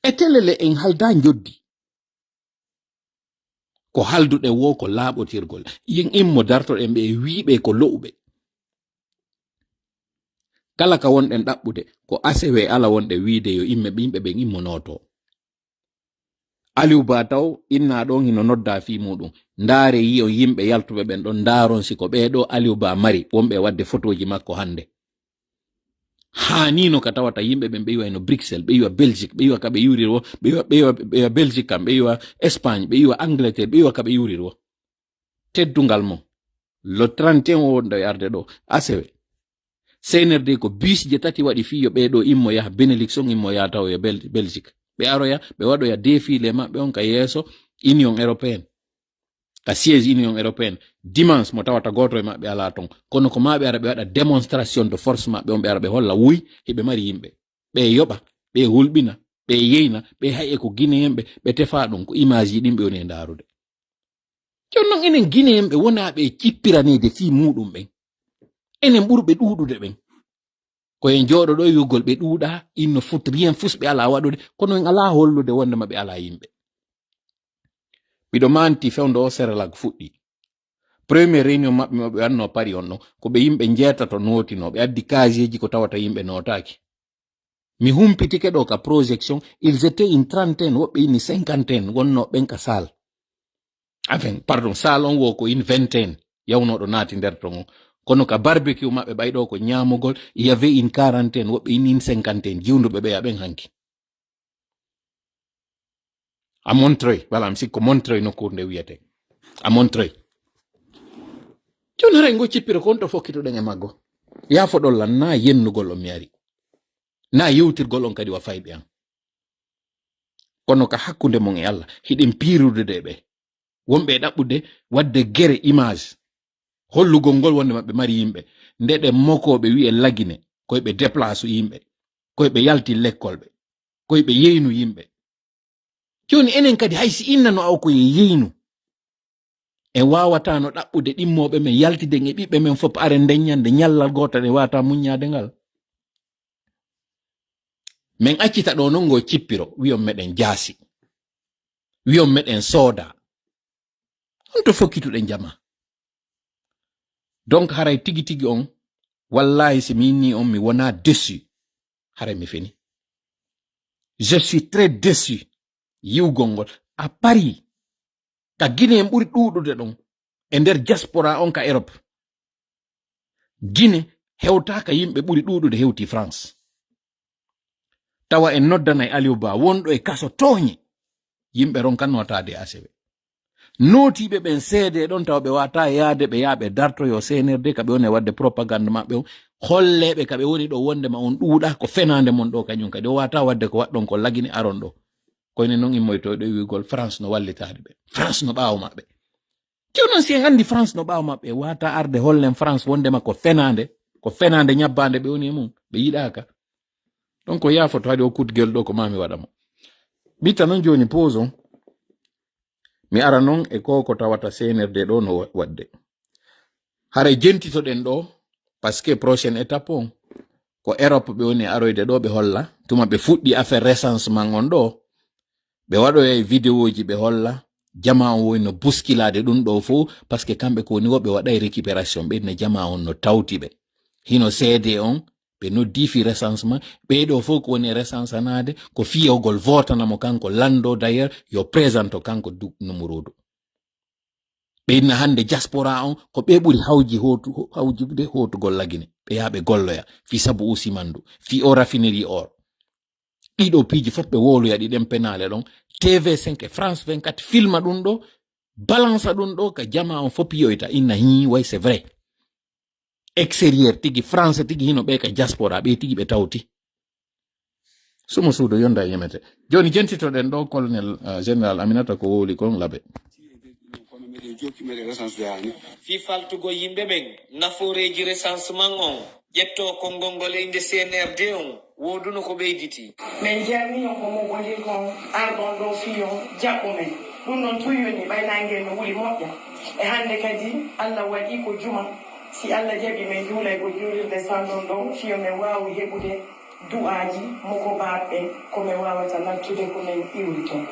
E telele en halda njoddi. Ko halduɗen wo ko laaɓotirgol. Yen immo dartoɗen ɓe e wiiɓe ko lo'uɓe. Kala ka wonɗen ɗaɓɓude ko asewe ala wonɗe wiide yo imme ɓe yimɓe ɓen immo nooto. Aliou Ba taw inna ɗon hino nodda fii muɗum. Ndaare yi'on yimɓe yaltuɓe ɓen ɗon ndaaron si ko ɓee ɗo Aliou Ba mari wonɓe wadde fotooji makko hannde. Haanino ka tawata yimɓe ɓen ɓe iwa no Bruxelles, ɓe iwa Belgique, ɓe iwa ka ɓe iwriri wo, ɓe iwa, ɓe iwa, ɓe iwa Belgique kam, ɓe iwa Espagne, ɓe iwa Angleterre, ɓe iwa ka ɓe iwriri wo. Teddungal mo. Le trente et un o wonɗo e arde ɗo, asewe. C N R D ko bus je tati waɗi fii yo ɓee ɗo immo yaha Benelux on, immo yaha tawoya Bel-, Belgique. Ɓe aroya, ɓe waɗoya défilé maɓɓe on ka yeeso Union Européenne. Ka siège Union Européenne, dimanche mo tawata gooto e maɓɓe alaa ton. Kono ko maa ɓe ara ɓe waɗa démonstration de force maɓɓe on, ɓe ara ɓe holla wuy, hiɓe mari yimɓe. Ɓe yoɓa, ɓe hulɓina, ɓe yeyna, ɓe hay e ko Guinéen ɓe, ɓe tefa ɗum, ko image ji ɗin ɓe woni e ndaarude. Jon non enen Guinéen ɓe wonaa ɓe cippiraneede fii muɗum ɓen. Enen ɓurɓe ɗuuɗude ɓen. Ko en jooɗo ɗo e wi'ugol ɓe ɗuuɗaa, il ne faut rien, fus ɓe alaa waɗude, kono en alaa hollude wonde ma ɓe alaa yimɓe. Miɗo manti fewndo o Serelak fuɗɗi. Premier réunion maɓɓe mo ɓe wanno Paris on ɗon, ko ɓe yimɓe njeetato nootinoo, ɓe addi kaasiyeeji ko tawata yimɓe nootaaki. Mi humpitike ɗo ka projection, ils étaient une trentaine, woɓɓe ini cinquantaine, wonno ɓen ka salle. Enfin, pardon, salle on wo ko une vingtaine, yawnooɗo naati nder ton on. Kono ka barbecue maɓɓe ɓay ɗo ko ñaamugol, il y avait une quarantaine, woɓɓe ini une cinquantaine, jiwnduɓe ɓe ya ɓen hanki. A Montreuil, wala mi sikko Montreuil nokkuure nde wiyete. A Montreuil. Jooni haray ngo cippiro ko on to fokkituɗen e maggo. Yaafoɗon lan na yennugol on mi ari. Na yewtirgol on kadi wa fayɓe an. Kono ka hakkunde mon e Allah, hiɗen piirude de ɓe. Wonɓe e ɗaɓɓude waɗde gere image. Hollugol ngol wonde maɓɓe mari yimɓe. Nde ɗe mokooɓe wi'e lagine, koye ɓe déplace yimɓe. Koye ɓe yalti lekkolɓe. Koye ɓe yeynu yimɓe. Jooni enen kadi hay si innano aw ko ye yeynu. En waawataano ɗaɓɓude ɗimmooɓe men, yaltiden e ɓiɓɓe men fof, are ndeññande ñallal gootal, en waawata muññaade ngal. Men accita ɗo non ngo cippiro, wi'on meɗen jaasi. Wi'on meɗen sooda. On to fokkituɗen jama. Donc haray tigi tigi on, wallahi si mi inni on mi wona déçu. Haray mi fini. Je suis très déçu. Yiwgol ngol. À Paris. Ka Guinée en ɓuri ɗuuɗude ɗon. E nder diaspora on ka Europe. Guinée hewtaaka yimɓe ɓuri ɗuuɗude hewti France. Tawa en noddanay Aliou Ba wonɗo e kaso tooñi. Yimɓe ronkan notaade e A C V. Nootiiɓe ɓen seede ɗon tawa ɓe wata yaade ɓe yaa ɓe dartoyo C N R D ka ɓe woni e waɗde propagande maɓɓe on. Holleeɓe ka ɓe woni ɗo wonde ma on ɗuuɗa ko fenaande mon ɗo kañum kadi. O wata waɗde ko waɗɗon ko lagine aron ɗo. Koyne non immoyto ɗo e wi'ugol France no wallitaade ɓe. France no ɓaawo maɓɓe. Jooni non si en anndi France no ɓaawo maɓɓe, wata arde hollen France wondema ko fenaande, ko fenaande ñabbaande ɓe woni e mum, ɓe yiɗaaka. Donc o yaafoto haɗi o kutgel ɗo ko mami waɗa mo. Ɓitta non jooni pause on. Mi ara non e ko ko tawata C N R D ɗo no wa-, waɗde. Haray jentitoɗen ɗo, parce que prochaine étape on, ko Europe ɓe woni aroyde ɗo ɓe holla, tuma ɓe fuɗɗi affaire recensement on ɗo, ɓe waɗoya e vidéoji ɓe holla, jama on woni no buskilaade ɗum ɗo fof, parce que kamɓe ko woni wo ɓe waɗay récupération, ɓe no jama on no tawti ɓe. Hino seede on, ɓe noddi fi recensement, ɓe ɗo fof ko woni e recensanaade, ko fiyogol votana mo kanko lando d'ailleurs, yo présente kanko du-, numurudu. Ɓe inna hannde diaspora on, ko ɓe ɓuri hawji hootu-, hawjude hootugol lagine. Ɓe yaha ɓe golloya, fi sabu usimandu, fi o raffinerie or. Ɗiɗo piiji fof ɓe wowloya ɗi ɗen penaale ɗon. T V cinq e France vingt-quatre filma ɗum ɗo, balansa ɗum ɗo, ka jama on fof piyoyta, inna hii, way c'est vrai. Extérieur tigi, France tigi, hino ɓe ka diaspora, ɓe tigi ɓe tawti. Sumo suudo yonda e yemete. Jooni jentitoɗen ɗo colonel, eh, général Aminata ko wowli kon labe. Kono meɗen jokki meɗen recensé de hani. Fii faltugol yimɓe ɓen, nafooreeji recensement on, ƴettoo konngol ngol e innde C N R D on, wooduno ko ɓeyditi. Min jarni on ko moɓondir kon arɗon ɗo fii on jaɓɓo men. Ɗum ɗon tun yoni ɓay naange no wuli moƴƴa. E hannde kadi, Alla waɗi ko juma. Si Alla jaɓi, min juulay ko juulirde sanɗon ɗo fii yo min waawu heɓude du'aaji mokobaaɓe ɓen, ko min waawata nattude ko min iwri ton.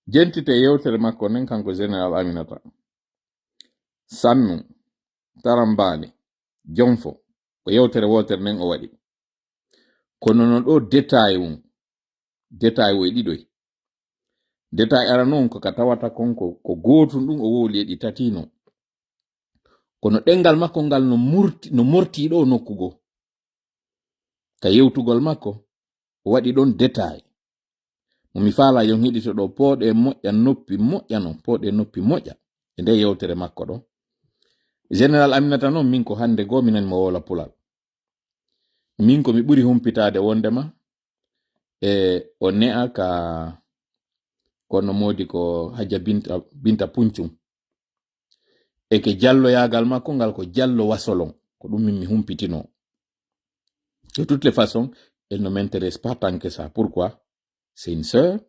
Jentite yewtere makko nden, kanko Général Aminata. Sannu, tarambaani, jonfo, ko yewtere wootere nden o waɗi. Kono no ɗo détail on, détail o e ɗiɗoy. Détail arano on ko ka tawata kon ko, ko gootun ɗum o wowli e ɗi tati no. Kono ɗengal makko ngal no murti, no morti ɗo nokku goo. Ka yewtugol makko, o waɗi ɗon détail. Mo mi faala yon heɗito ɗo, pooɗe moƴƴa noppi moƴƴa non, pooɗe noppi moƴƴa. E nde yewtere makko ɗo. Général Aminata non, min ko hannde goo mi nani mo wowla pulal. Min ko mi ɓuri humpitaade wondema, e o ne'a ka kono moodi ko Hajja Binta, Binta Puncum. E ke jalloyaagal makko ngal ko jallo wasolon. Ko ɗum min mi humpitino. De toutes les façons, elle ne m'intéresse pas tant que ça. Pourquoi? C'est une sœur.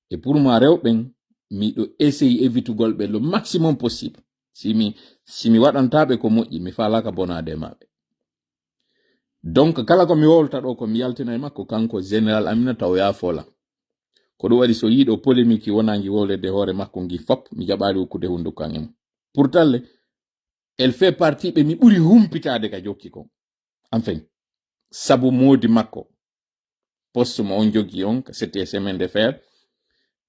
Et pour moi, rewɓen, miɗo essayer évitugol ɓe le maximum possible. Si mi, si mi waɗantaa ɓe ko moƴƴi, mi faalaaka bonaade e maɓɓe. Donc, kala ko mi wowlta ɗo, ko mi yaltina e makko, kanko Général Aminata, o yaafola. Ko ɗum waɗi so yiiɗo polémique wonaa ngi wowlede hoore makko ngi fop, mi jaɓaali ukkude hunnduko kan e mum. Pourtant, le, elle fait partie ɓe mi ɓuri humpitaade ka jokki kon. Enfin, sabu moodi makko. Poste mo on jogii on, ka c'était chemin de fer.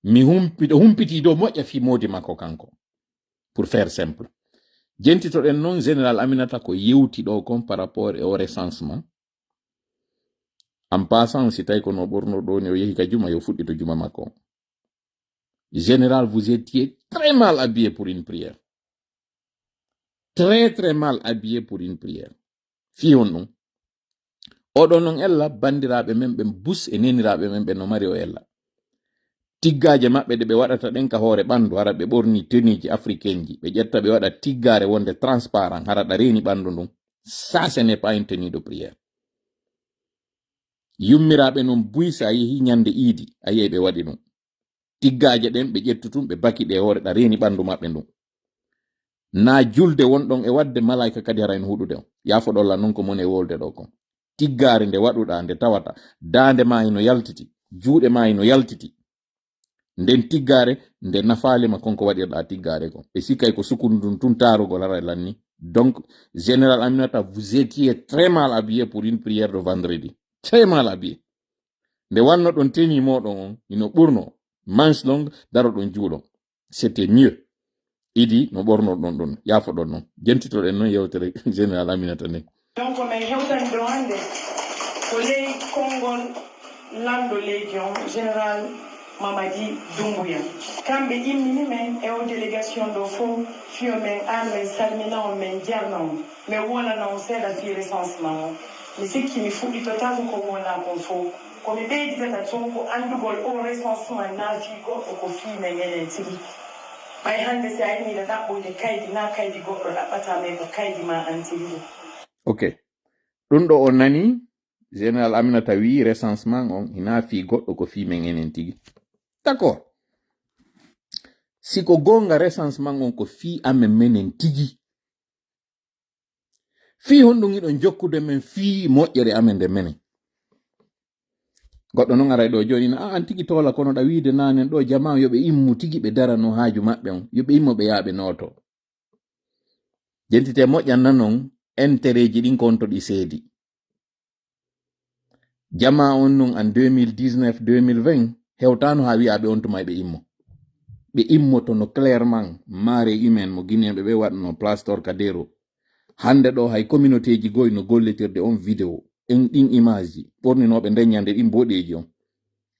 Mi humpi-, ɗo humpiti dow moƴƴa fii moodi makko kanko. Pour faire simple. Jentitoɗen noon, Général Aminata ko yewti ɗo kon par rapport e o recensement. En passant, si tawi ko no ɓorno ɗo ni o yehi ka juma, yo fuɗɗito juma makko on. Général, vous étiez très mal habillé pour une prière. Très, très mal habillé pour une prière. Fii honɗum? Oɗo non ella, banndiraaɓe men ɓen bus e neeniraaɓe men ɓen no mari o ella. Tiggaaje maɓɓe ɗe ɓe waɗata ɗen ka hoore ɓanndu, hara ɓe ɓorni tenue ji africaine ji, ɓe ƴetta ɓe waɗa tiggaare wonde transparent, hara ɗa reeni ɓanndu ndun. Ça, ce n'est pas une tenue de prière. Yummiraaɓe non buy, sa yehi ñande iidi, a yiyay ɓe waɗi ɗum. Tiggaaje ɗen, ɓe ƴettu tun, ɓe baki ɗe hoore ɗa reeni ɓanndu maɓɓe ndun. Naa julde wonɗon e waɗde, malaa'ika kadi hara en huɗude on. Yaafoɗon lan non ko mon e wolde ɗo kon. Tiggaare nde waɗuɗaa, nde tawata daande maa hino yaltiti, juuɗe maa hino yaltiti. Nden tiggaare, nde nafaali ma kon ko waɗirɗaa tiggaare kon. Ɓe sikkay ko sukundu ndun tun taarugol hara e lanni. Donc, Général Aminata, vous étiez très mal habillé pour une prière de vendredi. Très mal habillé. Nde wanno ɗon tenue mooɗon on, hino ɓurno. Manche longue, daro ɗon juuɗon. C'était mieux. Idi no ɓorno ɗon ɗon, yaafo ɗon non. Jentitoɗen non yewtere Général Aminata nden. Donc, men hewtani ɗo hannde ko ley konngol lanɗo leydi on, Général Mamadi Doumbouya. Kamɓe immini men e o délégation ɗo fof, fiyo men aan, men salmina on, men jarna on. Mi wolana on seeɗa fii recensement o. Mi sikki mi fuɗɗitotaako ko wolaa kon fow. Ko mi ɓeyditata tun ko anndugol o recensement naa fii goɗɗo, ko fii men enen tigi. Ɓay hannde si a inni hiɗa ɗaɓɓoyde kaydi, naa kaydi goɗɗo ɗaɓɓataa, mais ko kaydi maa an tigi ɗum. Ok. Ɗum ɗo o nani, Général Aminata wi'i recensement on hinaa fii goɗɗo, ko fii men enen tigi. D'accord. Si ko goonga, recensement on ko fii amen menen tigi. Fii honɗum hiɗon jokkude men fii moƴƴere amen nde menen? Goɗɗo non aray ɗo jooni na, "A, an tigi toola, kono ɗa wiide naanen ɗo jamaa yo ɓe immu tigi ɓe darano haaju maɓɓe on, yo ɓe immo ɓe yaa ɓe nooto." Jentite moƴƴan nanon, intérêt ji ɗin ko on to ɗi seedi. Jamaa on nun en deux mille dix-neuf, deux mille vingt, hewtaano haa wi'aa ɓe on tuma ɓe immo. Ɓe immotono clairement, marée humaine mo Guinéen ɓe ɓe waɗno Place Trocadéro. Hannde ɗo hay communauté ji goy no gollitirde on vidéo, en ɗin image ji, ɓorninooɓe nden ñande ɗin boɗeeji on.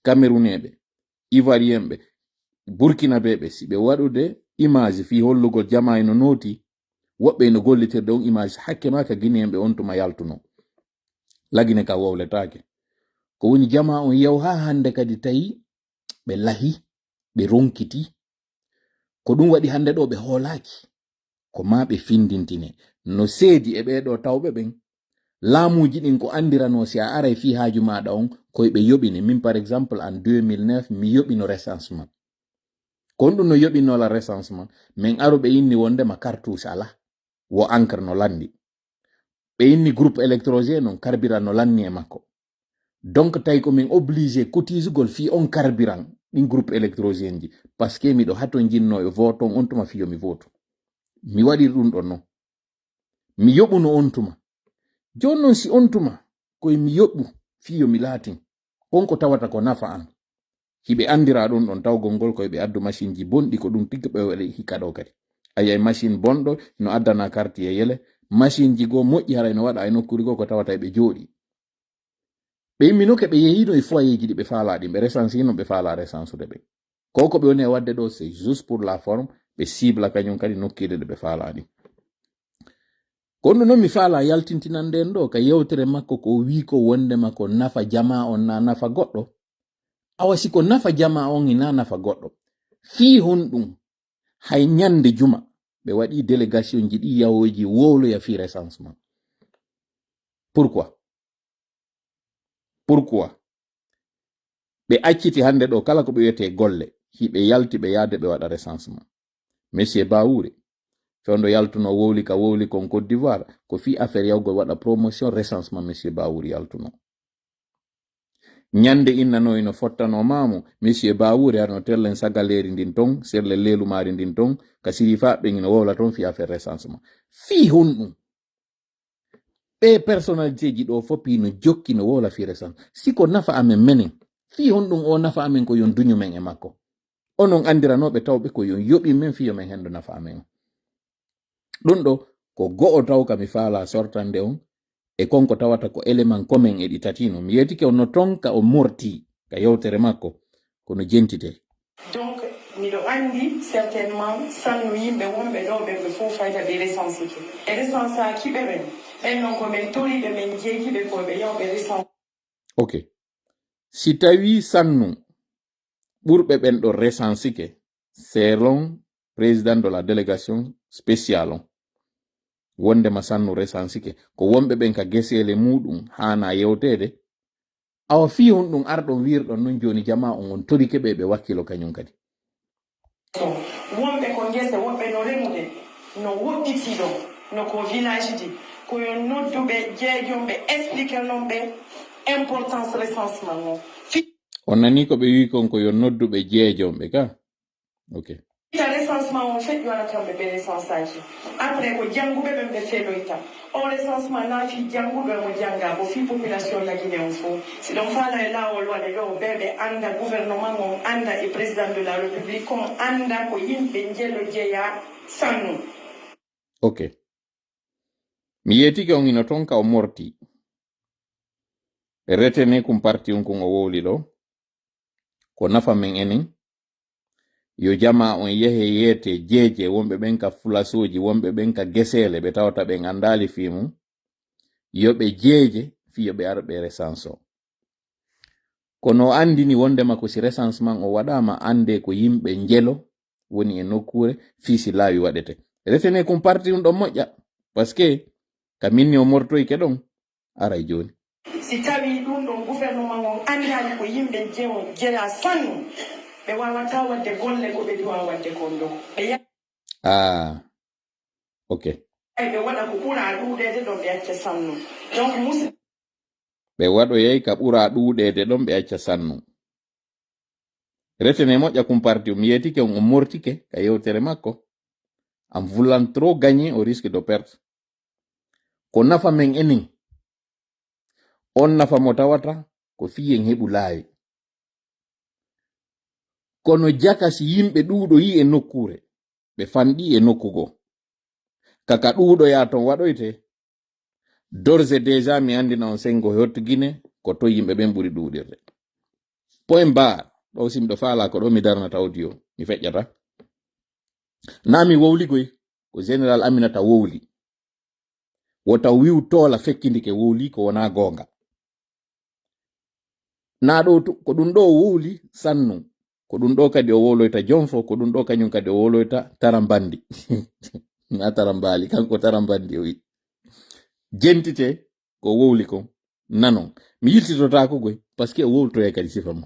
Camerounais ɓe, Ivoirien ɓe, Burkinabé ɓe, si ɓe waɗude image fii hollugol jamaa ino nooti, woɓɓe ino gollitirde on image hakke maa ka Guinéen ɓe on tuma yaltuno. Lagine ka wowletaake. Ko woni jamaa on yew haa hannde kadi tawi ɓe lahi, ɓe ronkiti. Ko ɗum waɗi hannde ɗo ɓe hoolaaki. Ko maa ɓe findintine. No seedi e ɓee ɗo tawɓe ɓen. Laamuuji ɗin ko anndiranoo si a aray fii haaju maaɗa on, koy ɓe yoɓine. Min, par exemple, en deux mille neuf, mi yoɓino recensement. Ko honɗum no yoɓinoo la recensement? Min aro ɓe inni wonde ma cartouche alaa. Wo encre no lanndi. Ɓe inni groupe électrogène on, carburant no lanni e makko. Donc, tawi ko min obligé cotisugol fii on carburant, ɗin groupe électrogène ji. Parce que miɗo hatonjinno e vote on, on tuma fii yo mi vote. Mi waɗiri ɗum ɗon non. Mi yoɓuno on tuma. Jooni non si on tuma, koye mi yoɓu fii yo mi laatin. Kon ko tawata ko nafa an. Hiɓe anndira ɗum ɗon tawgol ngol ko hiɓe addu machine ji bonɗi, ko ɗum tigi ɓe waɗi hikka ɗo kadi. A yiyay machine bonɗo no addana quartier yele, machine ji goo moƴƴi hara ino waɗa e nokkuure goo ko tawata eɓe jooɗi. Ɓe imminoke ɓe yehino e foyer ji ɗi ɓe faalaa ɗin, ɓe recensino ɓe faalaa recensude ɓe. Ko ko ɓe woni e waɗde ɗo, c'est juste pour la forme, ɓe cible kañum kadi nokkeeje ɗe ɓe faalaa ɗin. Kono non mi faalaa yaltintinande en ɗo ka yewtere makko ko o wii ko wondema ko nafa jamaa on naa nafa goɗɗo. Awa si ko nafa jamaa on hinaa nafa goɗɗo, fii honɗum hay ñande juma ɓe waɗi délégation ji ɗi yahooji wowloya fii recensement? Pourquoi? Pourquoi? Ɓe acciti hannde ɗo kala ko ɓe wiyetee golle, hiɓe yalti ɓe yaade ɓe waɗa recensement. Monsieur Bawure, Fewndo yaltuno wowli ka wowli kon Côte d'Ivoire, ko fii affaire yawgol waɗa promotion recensement, monsieur Bawouri yaltuno. Ñande innanoyi no fottano maamu, monsieur Bawouri arno tellen sagaleeri ndin ton, serle leelumaari ndin ton, ka sirifa ɓen ino wowla ton fii affaire recensement. Fii honɗum? Ɓe personnalité ji ɗo fof ino jokki no wowla fii recensement. Si ko nafa amen menen, fii honɗum o nafa amen ko yon duñu men e makko? Onon andiranooɓe tawɓe ko yon yoɓi men fii yo men hendo nafa amen. Ɗum ɗo ko go'o taw ka mi faala sortande on, e kon ko tawata ko élément commun e ɗi tati no. Mi yeetike on no ton ka o morti ka yewtere makko, kono jentite. Donc, miɗo anndi certainement sannu yimɓe wonɓe ɗo ɓe ɓe fof fayda ɓe recensike. Ɓe recensaaki ɓe ɓen. Ɓen non ko men toriɓe men jeegiɓe ko ɓe yaw ɓe recensike. Ok. Si tawi sannu ɓurɓe ɓen ɗo recensike, selon président de la délégation spéciale on, wondema sannu recensike, ko wonɓe ɓen ka geseele muɗum haana yewteede, awa fii honɗum arɗon wiirɗon non jooni jamaa on on torike ɓe ɓe wakkilo kañum kadi. Wonɓe ko ngese, woɓɓe no remude, no woɗɗiti ɗo, no ko village ji, ko yo nodduɓe jeejomɓe explique non ɓe importance recensement o. Fi- On nani ko ɓe wi kon ko yo nodduɓe jeejomɓe ka? Ok. Ita recensement on feƴƴu ana kamɓe ɓe recensage. Après ko jannguɓe ɓen ɓe feloyta. O recensement na fii jannguɗo e mo jannga ko fii population lagine on fof. Si ɗon faala e laawol waɗe ɗo ɓe ɓe annda gouvernement on annda e président de la république on annda ko yimɓe njelo jeya sannu. Ok. Mi yeetike on ino ton ka o morti. Retene kum parti on kun o wowli ɗo. Ko nafa men enen. Yo jamaa on yehe yeete jeeje wonɓe ɓen ka fulasooji, wonɓe ɓen ka geseele, ɓe tawata ɓen anndaali fii mum. Yo ɓe jeeje fii yo ɓe ar ɓe recense o. Kono o anndini wonndema ko si recensement o waɗaama anndee ko yimɓe njelo woni e nokkuure fii si laawi waɗete. Retene kum parti ɗum ɗon moƴƴa. Parce que ka minni o mortoyke ɗon, aray jooni. Si tawii ɗum ɗon gouvernement on anndaali ko yimɓe jewo jeya sannu, ɓe waawataa waɗde golle ko ɓe duwaa waɗde kon ɗo. Ɓe ya- Ah, ok. Ay ɓe waɗa ko ɓura ɗuuɗeede ɗon ɓe acca sannu. Donc musi- Ɓe waɗoyay ka ɓura ɗuuɗeede ɗon ɓe acca sannu. Retene moƴƴa kum parti o mi yeetike on, on mortike ka yewtere makko. En voulant trop gagner au risque de perte. Ko nafa men enen. On nafa mo tawata ko fii en heɓu laawi. Kono jaka si yimɓe ɗuuɗoyi e nokkuure, ɓe fanɗi e nokku goo. Kaka ɗuuɗoyaa ton waɗoyte, d'ores et déjà mi anndina on senngo Hot Guinée ko ton yimɓe ɓen ɓuri ɗuuɗirde. Point barre, ɗo si miɗo faalaa ko ɗo mi darnata audio, mi feƴƴata. Naa mi wowli goy, ko Général Aminata wowli. Wota wi'u toola fekkindike wowli ko wonaa goonga. Naa ɗo tu-, ko ɗum ɗo o wowli sannu. Ko ɗum ɗo kadi o wowloyta jonfo, ko ɗum ɗo kañum kadi o wowloyta tarambandi. Naa tarambaali, kanko tarambandi o wi. Jentite ko wowli kon. Nanon. Mi yiltitotaako goy, parce que o wowltoyay kadi sifa mum.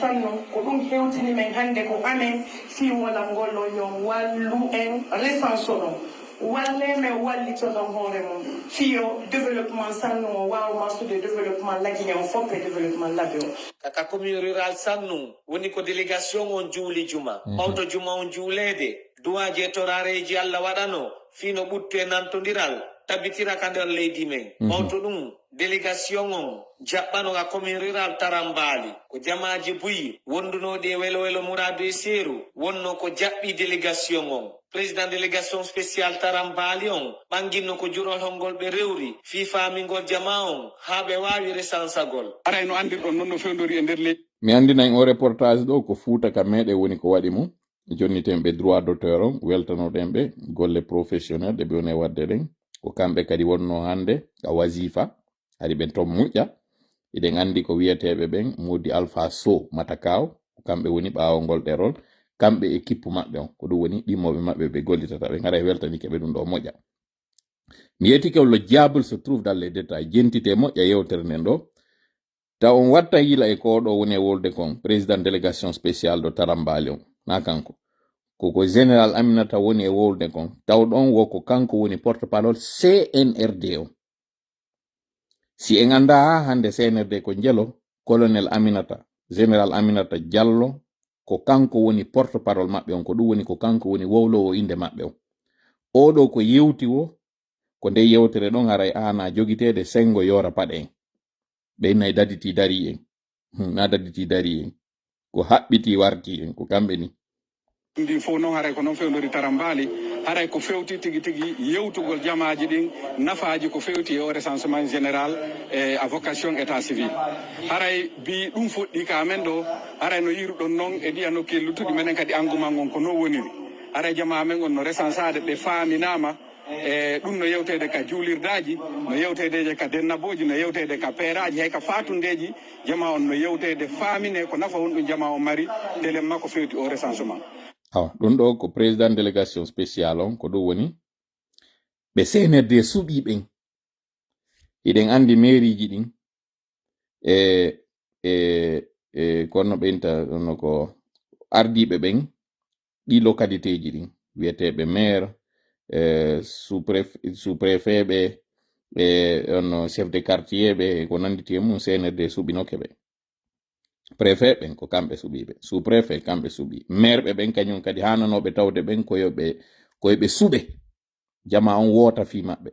Sannu, ko ɗum hewtini men hannde ko amen fii wolal ngol ɗo, yo wallu en recense ɗon. Walle men wallito ɗon hoore mum. Fii yo développement sannu o waawa marsude développement lagine on fof e développement labe on. Kaka commune rural sannu woni ko délégation on juuli juma. Ɓawto juma on juuleede, duwaaji e toraareeji Alla waɗano fii no ɓuttu e nantondiral tabitira ka nder leydi men. Ɓawto ɗum, délégation on jaɓɓano ka commune rural Tarambaali. Ko jamaaji buy wondunooɗi e welo welo muraadu e seeru wonno ko jaɓɓi délégation on. Président délégation spéciale Tarambaali on ɓanginno ko jurol hongol ɓe rewri fii faamingol jamaa on haa ɓe waawi resansagol. Haray no anndirɗon non no fewndori e nder leydi. Mi anndinay on reportage ɗo ko Fuuta ka meɗen woni ko waɗi mo. Jonniten ɓe droit d'auteur on, weltanoɗen ɓe golle professionnel ɗe ɓe woni e waɗde ɗen. Ko kamɓe kadi wonno hannde ka wasifa, hari ɓen ton muƴƴa. Hiɗen anndi ko wiyeteeɓe ɓen Modi Alpha Sow Matakaw, ko kamɓe woni ɓaawo ngol ɗerol, kamɓe e kippu maɓɓe on, ko ɗum woni ɗimmoɓe maɓɓe ɓe gollitata ɓen. Haray weltanike ɓe ɗum ɗo moƴƴa. Mi yeetike on, le diable se trouve dans les détails. Jentite moƴƴa yewtere nden ɗo. Taw on wattan yila e ko ɗo woni e wolde kon, président délégation spéciale ɗo Tarambaali on, na kanko. Ko ko Général Aminata woni e wowlde kon. Taw ɗon wo ko kanko woni porte-parole C N R D o. Si en anndaa haa hannde C N R D ko njelo, Colonel Aminata, Général Aminata Diallo, ko kanko woni porte-parole maɓɓe on, ko ɗum woni ko kanko woni wowloowo innde maɓɓe on. Oɗo ko yewti wo, ko nde yewtere ɗon haray aana jogiteede senngo yoora paɗe en. Ɓe nay daditi dari en. Hmm, na daditi dari en. Ko haɓɓiti warti en, ko kamɓe ni. Ndi fof noon haray ko noon fewndori Tarambali, haray ko fewti tigi tigi yewtugol jamaaji ɗin, nafaaji ko fewti e o recensement général e à vocation état civil. Haray bi ɗum fuɗɗi ka men ɗo, haray no yiruɗon noon e ɗiya nokkeeli luttuɗi menen kadi engouement on ko noon woniri. Haray jamaa men on no recensaade ɓe faaminaama, e ɗum no yewteede ka juulirdaaji, no yewteede ka dennabooji, no yewteede ka peeraaji, hay ka faatundeeji jamaa on no yewteede faamine ko nafa honɗum jamaa on mari, telen makko fewti o recensement. Awa, ɗum ɗo ko président délégation spécial on, ko ɗum woni ɓe C N R D suɓii ɓen. Hiɗen anndi mairie ji ɗin e, e, e, kono ɓen ta, no ko ardiiɓe ɓen, ɗi localité ji ɗin, wiyeteeɓe maire, e, sous-préf-, sous-préfet ɓe, e, on chef de quartier ɓe, ko nannditi e mum, C N R D suɓinoke ɓe. Préfet ɓen ko kamɓe suɓii ɓe. Sous-préfet kamɓe suɓii. Maire ɓe ɓen kañum kadi haananooɓe tawde ɓen ko yo ɓe, ko yo ɓe suɓe. Jamaa on woota fii maɓɓe.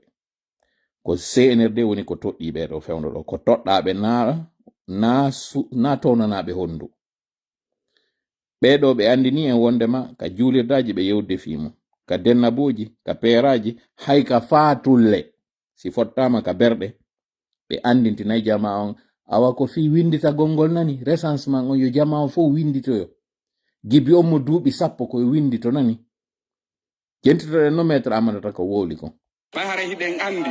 Ko C N R D woni ko toɗɗii ɓee ɗo fewndo ɗo. Ko toɗɗaaɓe na, na su-, na townanaaɓe honndu. Ɓee ɗo ɓe anndinii en wonndema ka juulirdaaji ɓe yewde fii mum. Ka dennabooji, ka peeraaji, hay ka faatulle. Si fottaama ka berɗe, ɓe anndintinay jamaa on. Awa ko fii winnditagol ngol nani, recensement on yo jamaa on fof winnditoyo. Gibi on mo duuɓi sappo ko yo winndito nani. Jentitoɗen no maître Amadou Taka wowli kon. Ɓay hara hiɗen anndi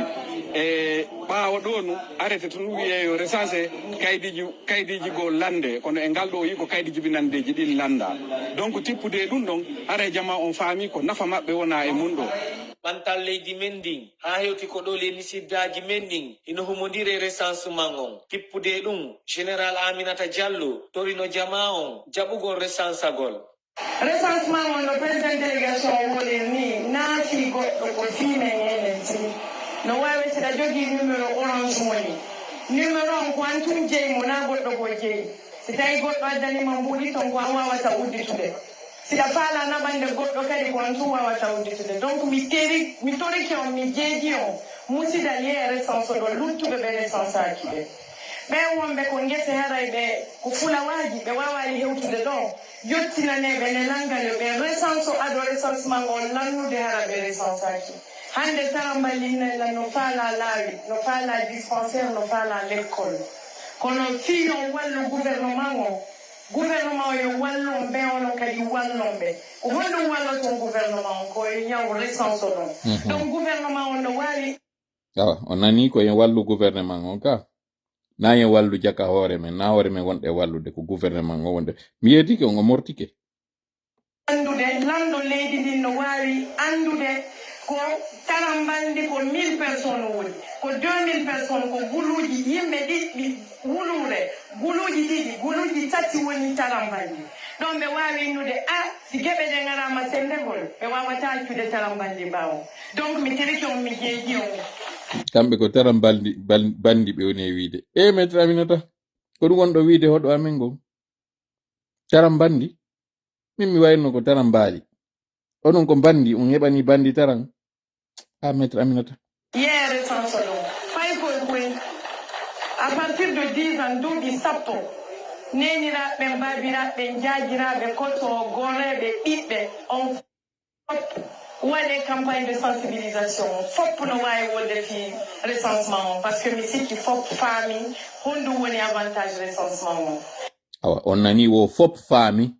e ɓaawo ɗoo nu arrêté tun wi'ee yo recensé kaydiiji, kaydiiji goo lannde, kono e ngal ɗoo o yi'i ko kaydi jibinanndeeji ɗin lanndaa. Donc tippude e ɗun ɗon, haray jamaa on faamii ko nafa maɓɓe wonaa e mun ɗoo. Ɓantal leydi men ndin, haa hewti ko ɗoo ley misiddaaji men ɗin, hino humondiree recensement on. Tippude e ɗun, Général Aminata Diallo torino jamaa on jaɓugol resansagol. Recensement on no président délégation o woliri nii, na fii goɗɗo, ko fii men enen tigi. No waawi si ɗa jogii numéro Orange Money. Numéro on ko an tun jeyi mo, na goɗɗo goo jeyi. Si tawii goɗɗo addanii ma mbuuɗi ton, ko an waawata udditude. Si ɗa faalaa naɓande goɗɗo kadi, ko an tun waawata udditude. Donc mi tori, mi torike on, mi jeejii on, musidal yehi e recensé ɗon luttuɓe ɓe recensaaki ɓen. Ɓen wonɓe ko ngese, haray ɓe ko fulawaaji, ɓe waawaali hewtude ɗoo. Yottinanee ɓe nelal ngal, yo ɓe recenso ado recensement on lannude, hara ɓe recensaaki. Hannde Taramballi ina lan no faalaa laawi, no faalaa dispensaire, no faalaa lekkol. Kono fii yo wallu gouvernement on, gouvernement on yo wallu on, ɓen onon kadi wallon ɓe. Ko honɗum walloton gouvernement on? Ko yo ñaw recenso ɗon. Donc gouvernement on no waawi. Awa, on nanii ko yo wallu gouvernement on ka? Na yo wallu jaka hoore men, na hoore men wonɗe wallude, ko gouvernement on wonde. Mi yeetike on, o mortike. Anndude, lanɗo leydi ndin no waawi anndude ko Taramballi ko mille personnes woni, ko deux mille personnes, ko guluuji yimɓe ɗiɗɗi wuluure, guluuji ɗiɗi, guluuji tati woni Taramballi. Ɗon ɓe waawi innude, a, si geɓe ɗe ngaraama sendegol, ɓe waawataa accude Taramballi ɓaawo. Donc mi torike on, mi jeejii on. Kamɓe ko Taramballi, bal-, bandi ɓe woni e wiide. E, maître Aminata, ko ɗum wonɗo wiide hoɗo amen ngoo? Taramballi? Min mi wayno ko Taramballi. Onon ko bandi, on heɓani bandi Taran? A, maître Aminata. Yeere sanso ɗum. Fay koy koy. À partir de dix ans, duuɓi sappo, neeniraaɓe ɓen, baabiraaɓe ɓen, jaajiraaɓe, koto, goreeɓe, ɓiɓɓe, on fof waɗee campagne de sensibilisation. Fof no waawi wolde fii recensement on, parce que mi sikki fof faami honɗum woni avantage recensement on. Awa, on nanii wo fof faami.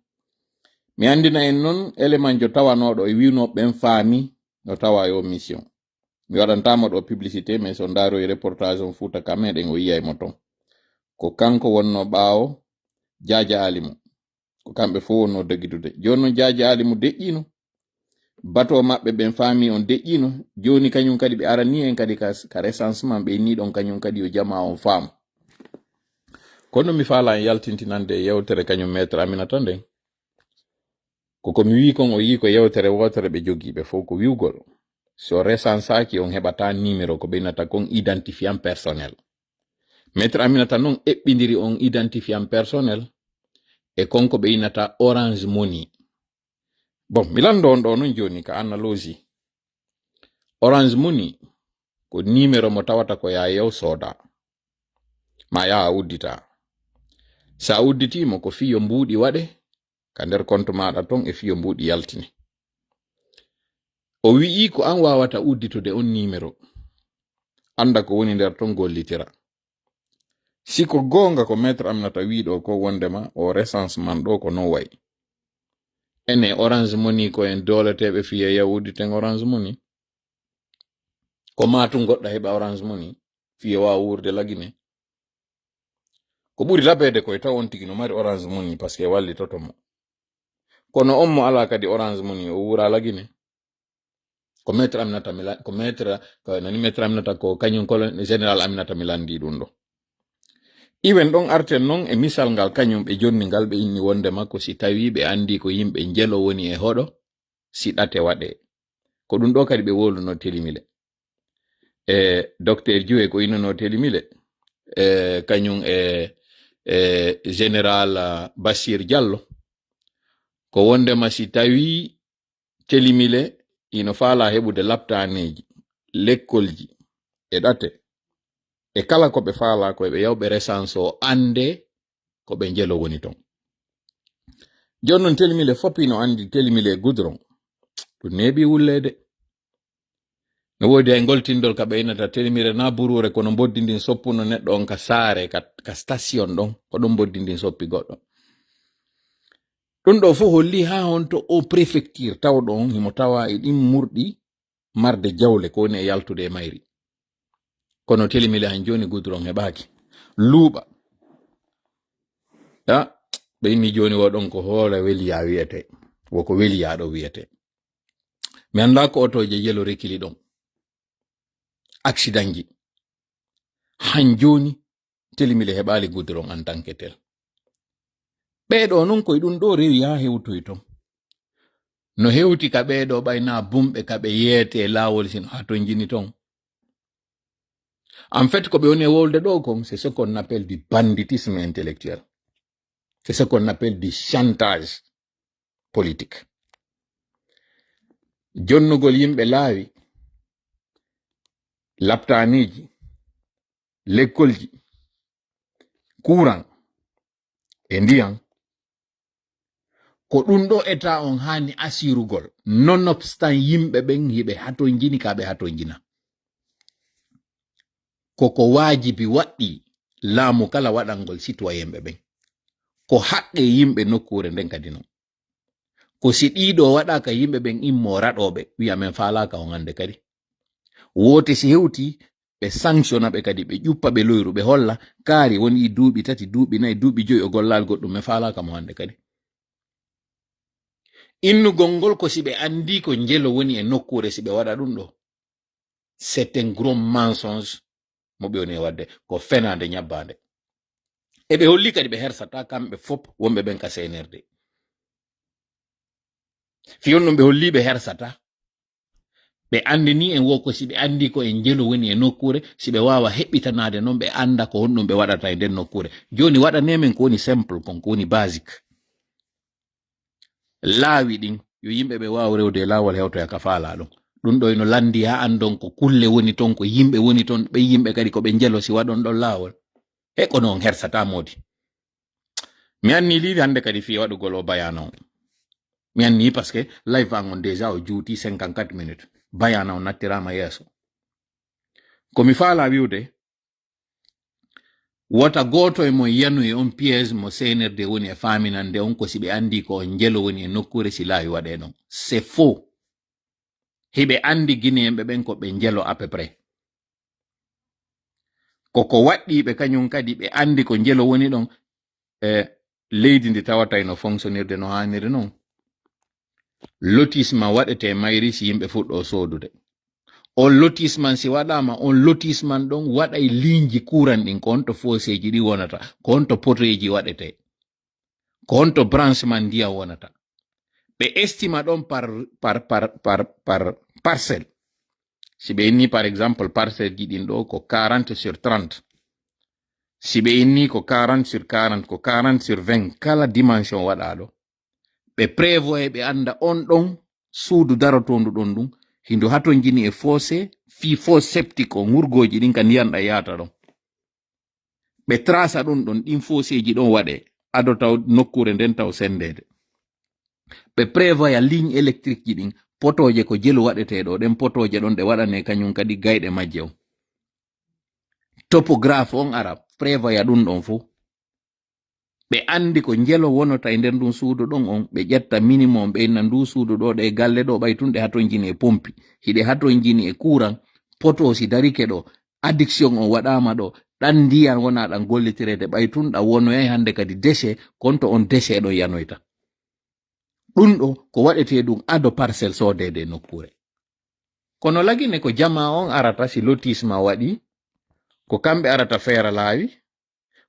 Mi anndina en noon, élément jo tawanooɗo e wiynooɓe ɓen faami no tawa e o mission. Mi waɗantaama ɗo publicité, mais so ndaaroyi reportage on Fuuta ka meɗen, o yiyay mo ton. Ko kanko wonnoo ɓaawo Jaaja Alimu. Ko kamɓe fof wonnoo dogitude. Jooni noon Jaaja Alimu deƴƴiino. Bato maɓɓe ɓen faami on deƴƴiino. Jooni kañum kadi ɓe aranii en kadi ka, ka recensement, ɓe inni ɗon kañum kadi yo jamaa on faam. Kono mi faalaa en yaltintinande e yewtere kañum Maître Aminata nden. Ko ko mi wii kon, o yii ko yewtere wootere ɓe jogii ɓe fof ko wiwgol. So resansaaki, on heɓataa numéro ko ɓe innata kon identifiant personnel. Maître Aminata noon eɓɓindiri on identifiant personnel e kon ko ɓe innata Orange Money. Bon, mi lanndo on ɗo noon jooni ka analogie. Orange Money ko numéro mo tawata ko yaa yew sooda. Ma yaa a uddita. So a udditii mo ko fii yo mbuuɗi waɗe ka nder compte maaɗa ton e fii yo mbuuɗi yaltine. O wi'i ko an waawata udditude on numéro. Annda ko woni nder ton gollitira. Si ko goonga ko Maître Aminata wii ɗo ko wondema o recensement ɗo ko non wayi. Ene Orange Money ko en dooleteeɓe fii yo udditen Orange Money. Ko maa tun goɗɗo heɓa Orange Money fii yo waawa wuurde Lagine. Ko ɓuri labeede koy taw on tigi no mari Orange Money parce que wallitoto mo. Kono on mo alaa kadi Orange Money o wuura Lagine. Ko Maître Aminata mi la-, ko Maître, ko nani Maître Aminata ko kañum colonel général Aminata mi lanndi ɗum ɗo. Iwen ɗon arten non e misal ngal kañum ɓe jonni ngal ɓe inni wondema ko si tawi ɓe anndi ko yimɓe njelo woni e hoɗo, si ɗate waɗe. Ko ɗum ɗo kadi ɓe wowluno Telimile. E Docteur Dioue ko innuno Telimile. E kañum e, e Général, ah, Bassir Diallo. Ko wondema si tawi Telimile ino faalaa heɓude laptaaneeji, lekkolji e ɗate. E kala ko ɓe faalaa ko ɓe yawɓe recensé o annde ko ɓe njelo woni ton. Jooni non Telimile fop ino anndi Telimile e goudron. Ɗum neeɓi wulleede. No woodi hay ngoltindol ka ɓe innata Telimile na buruure kono mboddi ndin soppuno neɗɗo on ka saare, ka, ka station ɗon. Ko ɗum mboddi ndin soppi goɗɗo. Ɗum ɗo fof holli haa honto o préfecture tawɗo on himo tawa e ɗin murɗi marde jawle ko woni e yaltude e mayri. Kono Telimile han jooni goudron heɓaaki. Luuɓa. Ya, ɓe inni jooni wo ɗon ko hoore weliyaa wiyete. Wo ko weliyaa ɗo wiyete. Mi anndaa ko otooje yelo rekili ɗon. Accident ji. Han jooni Telimile heɓaali goudron en tant que tel. Ɓee ɗo non koye ɗum ɗo rewi haa hewtoy ton. No hewti ka ɓee ɗo ɓay na bumɓe ka ɓe yeete laawol sino haa ton jini ton. En fait, ko ɓe woni e wolde ɗo kon, c'est ce qu'on appelle du banditisme intellectuel. C'est ce qu'on appelle du chantage politique. Jonnugol yimɓe laawi, laptaaniji, lekkolji, kuran e ndiyan, ko ɗum ɗo eta on haani asirugol, nonobstant yimɓe ɓen hiɓe hatonjini ka ɓe hatonjina. Ko ko waajibi waɗɗi laamu kala waɗangol sitoyenɓe ɓen. Ko haqqe yimɓe nokkuure nden kadi non. Ko si ɗiɗo waɗaaka yimɓe ɓen immo raɗooɓe, wi'a men faalaaka on hannde kadi. Woote si hewti, ɓe sanctiona ɓe kadi, ɓe ƴuppa ɓe loyru, ɓe holla kaari woni duuɓi tati, duuɓi nayi, duuɓi joyi o gollaali goɗɗum, men faalaaka mo hannde kadi. Innugol ngol ko si ɓe anndi ko njelo woni e nokkuure si ɓe waɗa ɗum ɗo. C'est un gros mensonge mo ɓe woni e waɗde, ko fenaande ñabbaande. E ɓe holli kadi ɓe hersata kamɓe fop wonɓe ɓen ka C N R D. Fii on ɗum ɓe holli ɓe hersata. Ɓe anndini en wo ko si ɓe anndi ko e njelo woni e nokkuure, si ɓe waawa heɓɓitanaade non ɓe annda ko honɗum ɓe waɗata e nden nokkuure. Jooni waɗanee men ko woni simple kon, ko woni basique. Laawi ɗin, yo yimɓe ɓe waaw rewde e laawol hewtoya ka faalaa ɗum. Ɗum ɗo ino lanndi haa anndon ko kulle woni ton, ko yimɓe woni ton, ɓe yimɓe kadi ko ɓe njelo si waɗon ɗon laawol. He kono on hersata moodi. Mi anni liiwi hannde kadi fii waɗugol o bayana on. Mi anni parce que live an on déjà o juuti cinquante-quatre minutes. Bayana on nattiraama yeeso. Ko mi faalaa wi'ude, wota gooto e mon yanu e on piège mo C N R D woni e faaminande on ko si ɓe anndi ko on njelo woni e nokkuure si laawi waɗee ɗon. C'est faux. Hiɓe anndi Guinéen ɓe ɓen ko ɓe njelo à peu près. Ko ko waɗɗii ɓe kañum kadi ɓe anndi ko njelo woni ɗon. E leydi ndi tawata ino fonctionnirde no haaniri non. Lotissement waɗetee mayri si yimɓe fuɗɗo soodude. On lotissement si waɗaama, on lotissement ɗon waɗay liinji kuran ɗin, ko on to fooseeji ɗi wonata, ko on to poteeji waɗetee, ko on to branchement ndiyam wonata. Ɓe estima ɗon par, par, par, par, par parcelle. Si ɓe inni, par exemple, parcelle ji ɗin ɗo ko quarante sur trente, si ɓe inni ko quarante sur quarante, ko quarante sur vingt, kala dimension waɗaɗo, ɓe prévoit, ɓe annda on ɗon suudu darotondu ɗon ɗum, hindu hatonjini e fossé, fii fosse septique on, wurgooji ɗin ka ndiyan ɗan yaata ɗon. Ɓe trasa ɗum ɗon, ɗin fosseji ɗon waɗe, ado taw nokkuure nden taw sendede. Ɓe prévoya ligne électrique ji ɗin, potooje ko jelu waɗetee ɗo, ɗen potooje ɗon ɗe waɗane kañum kadi gayɗe majje on. Topographe on ara, prévoya ɗum ɗon fof. Ɓe anndi ko njelo wonota e nder ndun suudu ɗon on, ɓe ƴetta minimum, ɓe inna ndu suudu ɗo, ɗe galle ɗo, ɓay tun ɗe hatonjini e pompi, hiɗe hatonjini e courant, poto si darike ɗo, adduction on waɗaama ɗo, ɗan ndiyan wona ɗan gollitireede, ɓay tun ɗan wonoyay hannde kadi déchet, kon to on déchet ɗon yanoyta. Ɗun ɗo ko waɗetee ɗun ado parcelle soodeede e nokkuure. Kono Lagine ko jamaa on arata si lotissement waɗi, ko kamɓe arata feera laawi,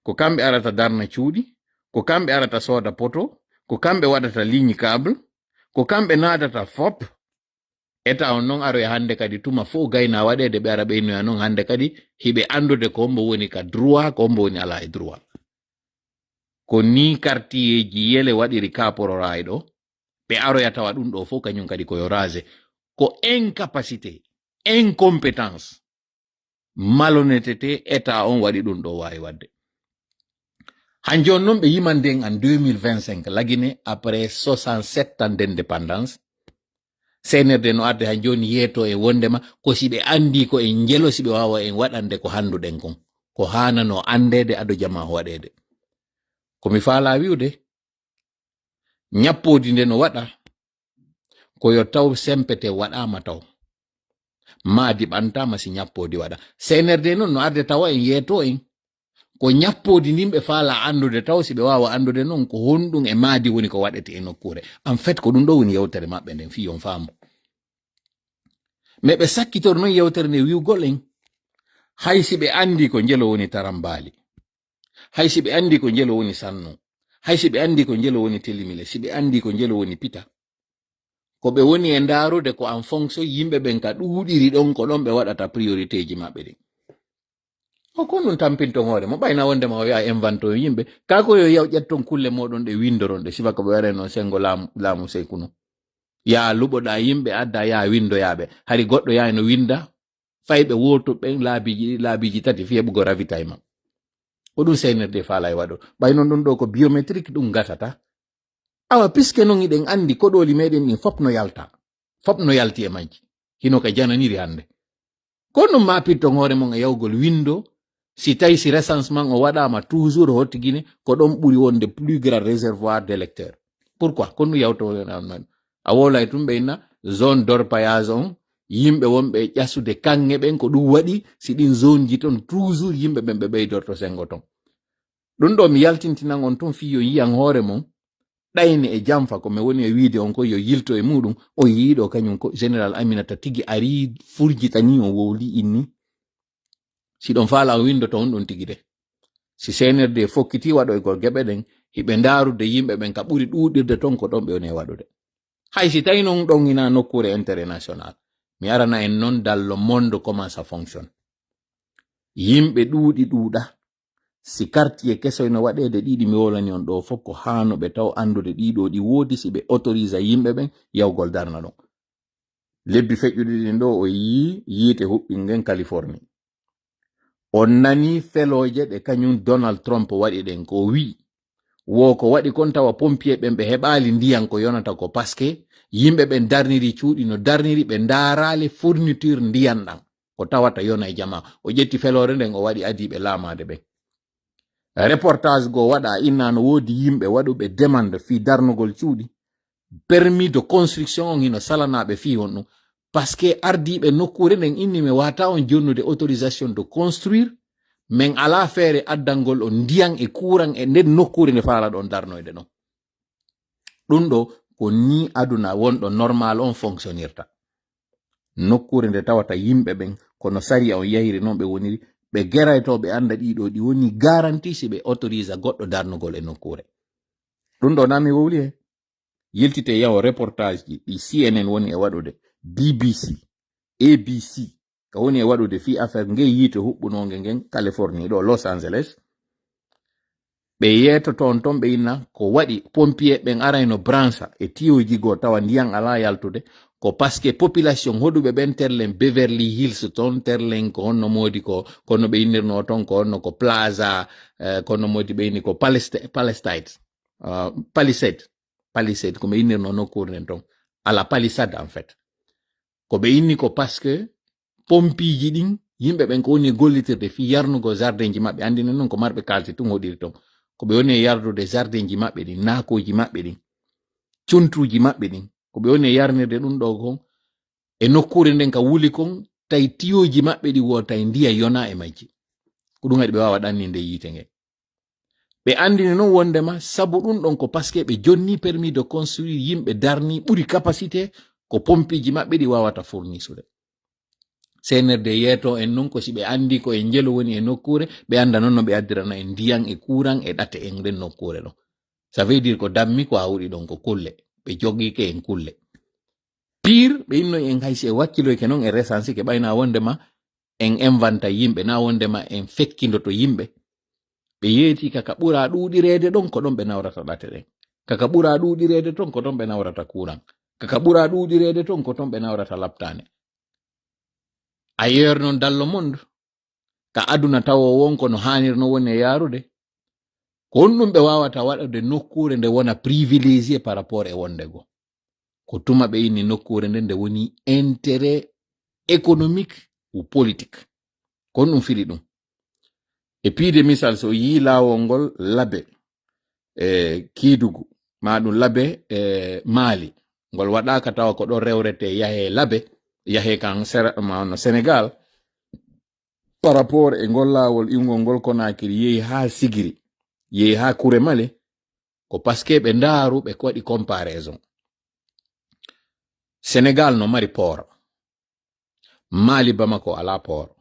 ko kamɓe arata darna cuuɗi, ko kamɓe arata sooda poto, ko kamɓe waɗata ligne câble, ko kamɓe naadata fop. État on non aroya hannde kadi tuma fof gayna waɗeede, ɓe ara ɓeynoya non hannde kadi hiɓe anndude ko hombo woni ka droit, ko hombo woni alaa e droit. Ko nii quartier ji yele waɗiri ka Pororaay ɗo, ɓe aroya tawa ɗum ɗo fof kañum kadi ko yo raser. Ko incapacité, incompétence, malhonnêteté état on waɗi ɗum ɗo waawi waɗde. Han jooni noon ɓe yimande en en deux mille vingt-cinq, Lagine après soixante-sept ans d'indépendance, C N R D no arde han jooni yeeto e wondema ko si ɓe anndi ko en njelo, si ɓe waawa en waɗande ko hannduɗen kon. Ko haanano anndeede ado jamaa waɗeede. Ko mi faalaa wi'ude, ñappoodi nde no waɗa, ko yo taw sempete waɗaama taw. Maadi ɓantaama si ñappoodi waɗa. C N R D noon no arde tawa en yeeto en. Ko ñappoodi ndin ɓe faalaa anndude taw, si ɓe waawa anndude noon ko honɗum e maadi woni ko waɗete e nokkuure. En fait, ko ɗum ɗo woni yewtere maɓɓe nden, fii on faamu. Mais ɓe sakkitor noon yewtere nde wi'ugol en, hay si ɓe anndi ko njelo woni tarambaali, hay si ɓe anndi ko njelo woni sanno, hay si ɓe anndi ko njelo woni telimile, si ɓe anndi ko njelo woni pita, ko ɓe woni e ndaarude ko en fonction yimɓe ɓen ka ɗuuɗiri ɗon, ko ɗon ɓe waɗata priorité ji maɓɓe ɗin. O ko ɗum tampinton hoore mo, ɓayna wondema o wi'a invento yimɓe, ka ko yo yaw ƴetton kulle mooɗon ɗe windoron ɗe, sifa ko ɓe waɗay noon sengo laamu, laamu Seykunu. Yaa luɓoɗaa yimɓe, adda yaa windoyaaɓe. Hari goɗɗo yaay no winda, fayɓe wooto ɓen laabiiji ɗiɗi, laabiiji tati, fii heɓugo ravitaillement. Ko ɗum C N R D faalay waɗo. Ɓay noon ɗum ɗo ko biométrique ɗum gasata. Awa, puisque noon hiɗen anndi koɗooli meɗen ɗin fop no yalta. Fop no yalti e majji. Hino ka jananiri hannde. Ko ɗum maapirton hoore mon e yawgol windo, si tawi si recensement o waɗaama toujours hotti Gine, ko ɗon ɓuri wonde plus grand réservoir d'électeurs. Pourquoi? Ko ɗum yawto a wowlay tun ɓe inna zone d'orpaillage on, yimɓe wonɓe e ƴasude kaŋŋe ɓen, ko ɗum waɗi si ɗin zone ji ton toujours yimɓe ɓen ɓe ɓeydorto sengo ton. Ɗum ɗo mi yaltintinan on tun fii yo yiyan hoore mon, ɗayne e jamfa ko mi woni e wiide on ko yo yilto e muɗum, o yiiɗo kañum ko Général Aminata tigi ari furjitani on wowli inni. Si ɗon faala on windoto on ɗon tigi de. Si C N R D fokkiti waɗoygol geɓe ɗen, hiɓe ndaarude yimɓe ɓen ka ɓuri ɗuuɗirde ton ko ɗon ɓe woni e waɗude. Hay si tawi non ɗon ina nokkuure international, mi arana en non dans le monde comment ça fonctionne. Yimɓe ɗuuɗi ɗuuɗa. Si quartier kesoy no waɗeede ɗiɗi mi wolani on ɗo fof, ko haano ɓe taw anndude ɗiɗo ɗi woodi si ɓe autorisa yimɓe ɓen yawgol darna ɗon. Lebbi feƴƴuɗi ɗin ɗo o yii yiite huɓɓingen Californie. On nani felooje ɗe kañum Donald Trump waɗi ɗen ko o wi'i, wo ko waɗi kon tawa pompier ɓen ɓe heɓaali ndiyan ko yonata ko parce que yimɓe ɓen darniri cuuɗi no darniri ɓe ndaaraali fourniture ndiyan ɗan ko tawata yona e jamaa. O ƴetti feloore nden o waɗi adiiɓe laamaade ɓen. Reportage goo waɗa inna no woodi yimɓe waɗuɓe demande fii darnugol cuuɗi. Permis de construction on hino salanaaɓe fii honɗum. Parce que ardiiɓe nokkuure nden inni mi wata on jonnude autorisation de construire. Min alaa feere addangol on ndiyan e kuuran e nden nokkuure nde faalaɗon darnoyde non. Ɗum ɗo ko nii aduna wonɗo normal on fonctionnirta. Nokkuure nde tawata yimɓe ɓen kono sariya on yahiri non ɓe woniri, ɓe gerayto ɓe annda ɗiɗo ɗi woni garanti si ɓe autorisa goɗɗo darnugol e nokkuure. Ɗum ɗo na mi wowli he. Yiltite yawo reportage ji ɗi CNN woni e waɗude, BBC, ABC, ka woni e waɗude fii affaire ngey yiite huɓɓunoonge ngen Californie ɗo Los Angeles. Ɓe yeeto toon ton, ɓe inna ko waɗi pompier ɓen arayno brancha e tiyoji goo tawa ndiyan alaa yaltude. Ko parce que population hoɗuɓe ɓen terlen Beverly Hills ton, terlen ko honno moodi ko, ko honno ɓe innirno ton, ko honno ko Plaza, eh, ko honno moodi ɓe inni ko Palest-, Palestine, ah, Palisade, Palisade, ko ɓe innirno nokkuure nden ton. Ala Palisade, en fait. Ko ɓe inni ko parce que pompiiji ɗin, yimɓe ɓen ko woni e gollitirde fii yarnugol jardinji maɓɓe, anndinen non ko marɓe kaalisi tun hoɗiri ton. Ko ɓe woni e yardude jardinji maɓɓe ɗin, naakooji maɓɓe ɗin, cuntuuji maɓɓe ɗin. Ko ɓe woni e yarnirde ɗun ɗoo kon e nokkuure nden ka wuli kon, tawi tiyoji maɓɓe ɗi woo, tawi ndiya yonaa e majji. Ko ɗun waɗi ɓe waawa ɗanninde yiite ngen. Ɓe anndini non wondema sabu ɗun ɗon ko parce que ɓe jonni permis de construire, yimɓe darni ɓuri capacité ko pompiiji maɓɓe ɗi waawata fournisude. C N R D yeeto en non ko si ɓe anndi ko e njelo woni e nokkuure, ɓe annda non no ɓe addirana en ndiyan e kuuran e ɗate en nden nokkuure ɗon. Ça veut dire ko dammi ko hawri ɗon ko kulle. Ɓe jogike en kulle. Pire, ɓe innoyi en hay si en wakkiloyke non e resansike ɓay na wondema en invanta yimɓe, na wondema en fekkindoto yimɓe. Ɓe yeeti kaka ɓura ɗuuɗireede ɗon ko ɗon ɓe nawrata ɗate ɗen. Kaka ɓura ɗuuɗireede ton ko ton ɓe nawrata kuuran. Kaka ɓura ɗuuɗireede ton ko ton ɓe nawrata laptaane. Ailleurs non dans le monde, ka aduna tawo won ko no haanirno woni e yaarude. Ko honɗum ɓe waawata waɗude nokkuure nde wona privilégié par rapport e wonde goo? Ko tuma ɓe inni nokkuure nde nde woni intérêt économique ou politique. Ko honɗum firi ɗum? E piide misal, so yii laawol ngol Labe e Kiidugu, ma ɗum Labe e Maali, ngol waɗaaka tawa ko ɗo rewretee yahee Labe, yahee kan Sera-, ma no Senegal, par rapport e ngol laawol iwngol ngol Konakiri yehi haa Sigiri, yehi haa Kure Male, ko parce que ɓe ndaaru ɓe ko waɗi comparaison. Senegal no mari port. Mali Bamako alaa port.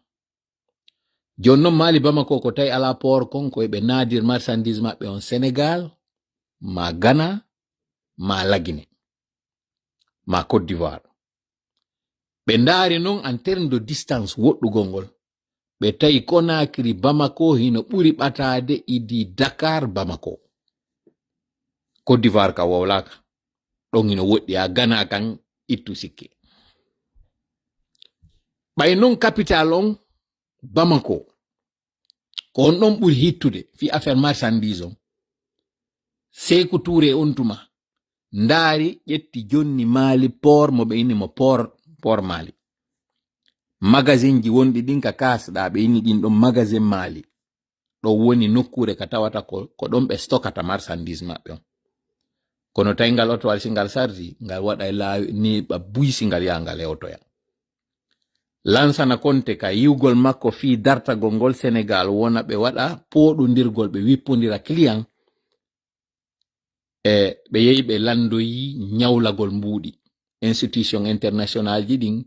Jooni non Mali Bamako ko tawi alaa port kon ko eɓe naadir marchandise maɓɓe on Senegal, ma Ghana, ma Lagine, ma Côte d'Ivoire. Ɓe ndaari non en terme de distance woɗɗugol ngol. Ɓe tawi Conakry Bamako hino ɓuri ɓataade idi Dakar Bamako. Côte d'Ivoire ka wowlaaka. Ɗon hino woɗɗi, a Ghana kan ittu sikke. Ɓay non capital on Bamako, ko on ɗon ɓuri hittude fi affaire marchandise on. Seeku Tuure on tuma ndaari, ƴetti jonni Maali port mo ɓe inni mo port, port Maali. Magasin ji wonɗi ɗin ka kaasɗa, ɓe inni ɗin ɗon magasin Maali. Ɗo woni nokkuure ka tawata ko, ko ɗon ɓe stokata marchandise maɓɓe on. Kono tawi ngal otowal si ngal sardi, ngal waɗay laawi ni ɓa buy si ngal yaha ngal hewtoya. Lansana Konte ka yiwgol makko fii dartagol ngol Senegal wona ɓe waɗa pooɗondirgol, ɓe wippondira client. E ɓe yehi ɓe landoyi ñawlagol mbuuɗi. Institution international ji ɗin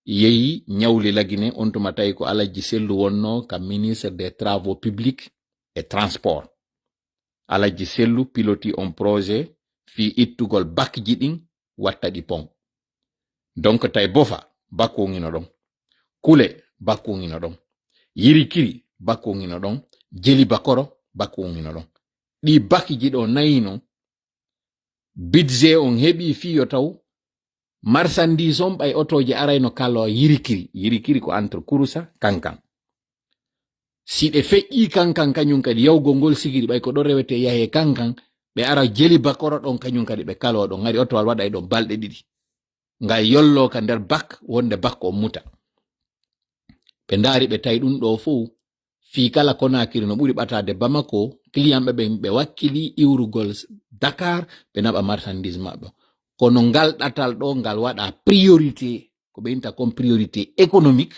yehi ñawli Lagine, on tuma tawi ko Alajji Sellu wonno ka ministre des travaux publics et transport. Alajji Sellu piloti on projet fii ittugol bakji ɗin, watta ɗi pont. Donc tawi Bofa, bak wongino ɗon. Kule, bak wongino ɗon. Yirikiri, bak wongino ɗon. Jeli Bakoro, bak wongino ɗon. Ɗi bakji ɗo nayi non, budget on heɓi fii yo taw marchandise on ɓay otooje arayno kalo Yirikiri. Yirikiri ko entre Kurusa, Kankan. Si ɗe feƴƴii Kankan, kañum kadi yawgol ngol Sigiri, ɓay ko ɗo rewetee yahee Kankan, ɓe ara Jeli Bakoro ɗon, kañum kadi ɓe kaloo ɗon. Hari otowal waɗay ɗon balɗe ɗiɗi. Ngal yolloo ka nder bak, wonde bak on muta. Ɓe ndaari, ɓe tawi ɗum ɗoo fow, fii kala Konakiri no ɓuri ɓataade Bamako, client ɓe ɓen ɓe wakkili iwrugol s-, Dakar, ɓe naɓa marchandise maɓɓe. Kono ngal ɗatal ɗoo, ngal waɗa priorité, ko ɓe inta kon priorité économique,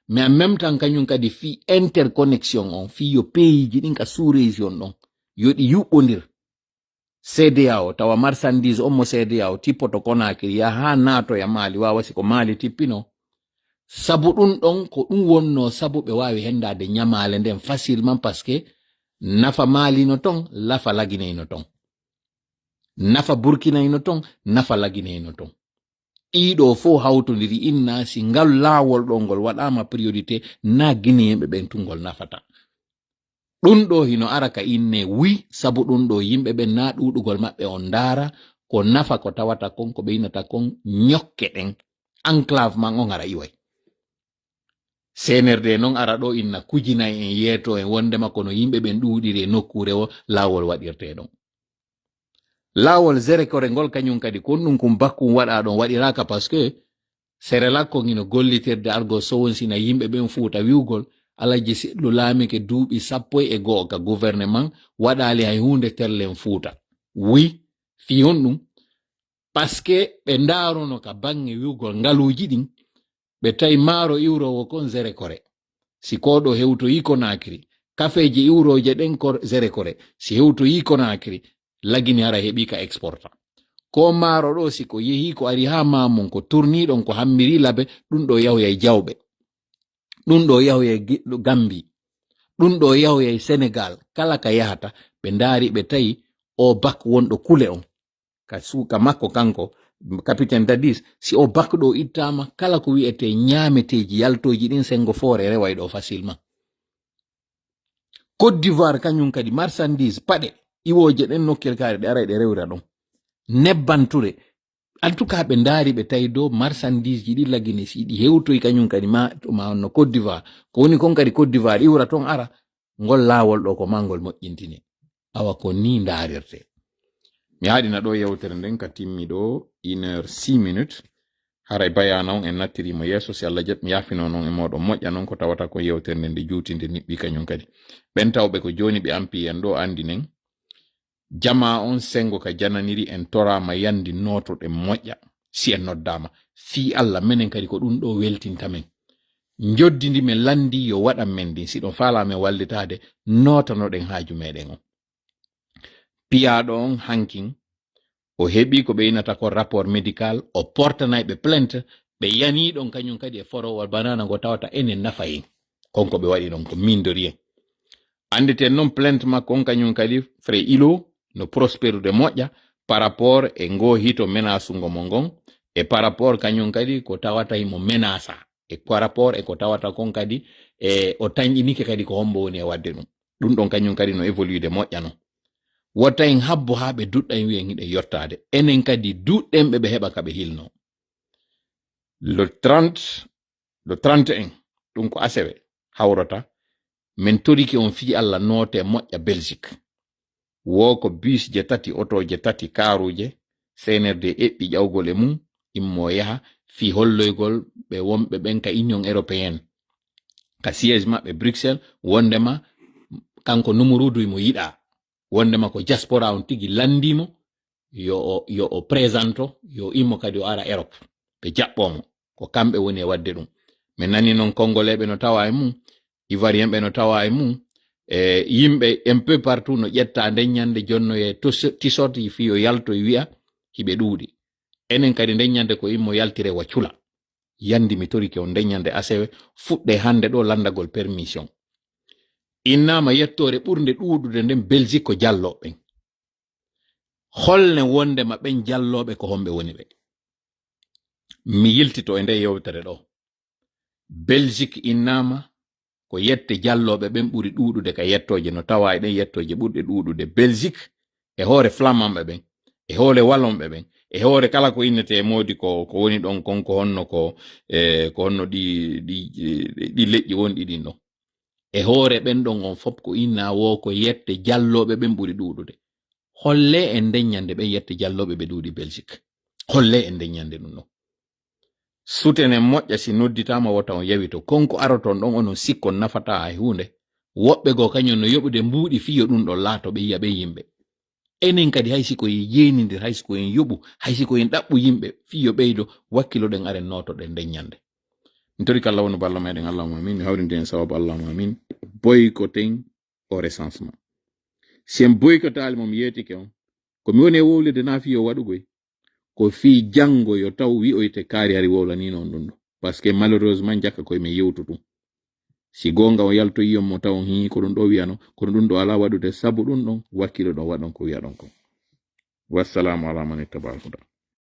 mais en même temps, kañum kadi fii interconnexion on, fii yo pays ji ɗin ka sous-région ɗon, yo ɗi yuɓɓondir. C D A O, tawa marchandise on mo C D A O tippoto Konakiri, yaha haa naatoya Mali, waawa si ko Mali tippino. Sabu ɗum ɗon, ko ɗum wonno sabu ɓe waawi hendaade ñamaale nden facilement, parce que nafa Mali no ton, lafa Laginey no ton. Nafa Burkina ino ton, nafa Lagine ino ton. Ɗiɗo fof hawtondiri inna si ngal laawol ɗo ngol waɗaama priorité, na Guinéen ɓe ɓen tun ngol nafata. Ɗun ɗo hino ara ka inne wi, sabu ɗun ɗo yimɓe ɓen na ɗuuɗugol maɓɓe on ndaara, ko nafa ko tawata kon, ko ɓe inata kon ñokke ɗen, enclavement on ara iway. C N R D non ara ɗo inna kujinay en, yeeto en wondema kono yimɓe ɓen ɗuuɗiri e nokkuure o laawol waɗirte ɗon. Laawol Zerekore ngol kañum kadi kon ɗum kum bakkum waɗa ɗon waɗiraka parce que Serelak kon ino gollitirde argol sowonsina yimɓe ɓen Fuuta wi'ugol Alhaji Sellu laamike duuɓi sappo e go'o ka gouvernement waɗaali hay huunde terlen Fuuta. Wi, fii honɗum? Parce que ɓe ndaarono ka baŋŋe wi'ugol ngaluuji ɗin, ɓe tawi maaro iwroowo kon Zerekore. Si ko ɗo hewtoyi Konakiri, kafeeje iwrooje ɗen ko Zerekore. Si hewtoyi Konakiri, Lagine hara heɓi ka exporta. Ko maaro ɗo si ko yehi ko ari haa Mamon ko tourni ɗon ko hammiri labe, ɗum ɗo yahoyay Jawɓe. Ɗum ɗo yahoyay Gi-, Gambi. Ɗum ɗo yahoyay Senegal. Kala ka yahata, ɓe ndaari ɓe tawi o bak wonɗo kule on. Ka su-, ka makko kanko, Capitaine Dadis, si o bak ɗo ittaama, kala ko wi'ete ñaameteeji yaltooji ɗin sengo foore reway ɗo facilement. Côte d'Ivoire kañum kadi marchandise, paɗe, iwooje ɗen nokkel kaari ɗe aray ɗe rewira ɗon. Nebban ture. En tout cas, ɓe ndaari ɓe tawi dow marchandise ji ɗi Lagine si ɗi hewtoyi kañum kadi ma, to ma honno Côte d'Ivoire. Ko woni kon kadi Côte d'Ivoire iwra ton ara, ngol laawol ɗo ko ma ngol moƴƴintine. Awa ko ni ndaarirte. Mi haɗina ɗo yewtere nden ka timmi ɗo une heure six minutes. Haray bayaana on en nattiri mo yeeso, si Allah jaɓi mi yaafino non e mooɗon moƴƴa non ko tawata kon yewtere nden nde juuti nde niɓɓi kañum kadi. Ɓen tawɓe ko jooni ɓe ampi en ɗo andi nen. Jamaa on sengo ka jananiri en toraama yandi nootoɗen moƴƴa. Si en noddaama, fii Allah menen kadi ko ɗum ɗo weltinta men. Njoddi ndi men landi yo waɗan men ndin. Si ɗon faalaa men wallitaade, nootanoɗen haaju meɗen on. Piyaaɗo on hankin, o heɓi ko ɓe inata ko rapport médical, o portanay ɓe plainte, ɓe yani ɗon kañum kadi e forowal banana ngo tawata enen nafa en. Kon ko ɓe waɗi ɗon ko mindori en. Anditen non plainte makko on kañum kadi frais ilo no prosperude moƴƴa par rapport e ngo hito menace ngo mo ngon, e par rapport kañum kadi ko tawata himo menasa, e par rapport e ko tawata kon kadi, e o tanƴinike kadi ko hombo woni e wadde ɗum. Ɗum ɗon kañum kadi no évolude moƴƴa non. Wota en habbo haa ɓe duɗɗa en wi'en hiɗen yottaade. Enen kadi duɗɗen ɓe ɓe heɓa ka ɓe hilno. Le trente, le trente et un, ɗum ko asewe hawrata. Min torike on fii Allah noote moƴƴa Belgique. Wo ko bus je tati, oto je tati, kaaruje, C N R D eɓɓi ƴawgol e mum, immo yaha fii holloygol ɓe wonɓe ɓen ka Union Européenne, ka siège maɓɓe Bruxelles, wondema kanko Numurudu mo yiɗa, wondema ko diaspora on tigi landimo, yo o, yo o présento, yo immo kadi o ara Europe. Ɓe jaɓɓo mo. Ko kamɓe woni e wadde ɗum. Min nani non Kongoleeɓe no tawa e mum, Ivoirienɓe no tawa e mum, e yimɓe un peu partout no ƴetta nden ñande jonnoye to-, t-shirt yi fii yo yalto e wi'a hiɓe ɗuuɗi. Enen kadi nden ñande ko immo yaltire wa cula. Yandi mi torike on nden ñande asewe, fuɗɗe hande ɗo landagol permission. Innama yettoore ɓurnde ɗuuɗude nden Belgique ko jallooɓe ɓen. Holne wondema ɓen jallooɓe ko homɓe woni ɓe? Mi yiltito e nde yewtere ɗo. Belgique innama ko yette jallooɓe ɓen ɓuri ɗuuɗude ka yettooje no tawa e ɗen yettooje ɓurɗe ɗuuɗude Belgique e hoore flamandɓe ɓen, e hoore wallonɓe ɓen, e hoore kala ko innete e moodi ko, ko woni ɗon kon ko honno ko, e, ko honno ɗi, ɗi, ɗi leƴƴi wonɗi ɗin ɗon. E hoore ɓen ɗon on fop ko inna wo ko yette jallooɓe ɓen ɓuri ɗuuɗude. Holle en nden ñande ɓen yette jallooɓe ɓe ɗuuɗi Belgique. Holle en nden ñande ɗum ɗon. Sutenen moƴƴa si nodditaama wota on yawito. Kon ko aroton ɗon onon sikkon nafataa hay huunde. Woɓɓe goo kañum no yoɓude mbuuɗi fii yo ɗum ɗon laato ɓe yi'a ɓen yimɓe. Enen kadi hay si ko en jeenindir, hay si ko en yoɓu, hay si ko en ɗaɓɓu yimɓe fii yo ɓeydo, wakkiloɗen aren nootoɗen nden ñande. Mi tori ko Allah wonu ballo meɗen, Allahumma amin. Mi hawrinte en sababu, Allahumma amin. Boycotten o recensement. Si en boycottaali mo, mi yeetike on, ko mi woni e wowlirde na fii yo waɗugoy. Ko fii janngo yo taw wi'oyte kaari hari wowlaniino on ɗum ɗo. Parce que malheureusement jakka koye men yewtu ɗum. Si goonga on yaltoyi on mo taw on hii ko ɗum ɗo wi'ano, kono ɗum ɗo alaa waɗude sabu ɗum ɗon, wakkiloɗon waɗon ko wi'aɗon kon. Wassalamu ala man ittaba al huda.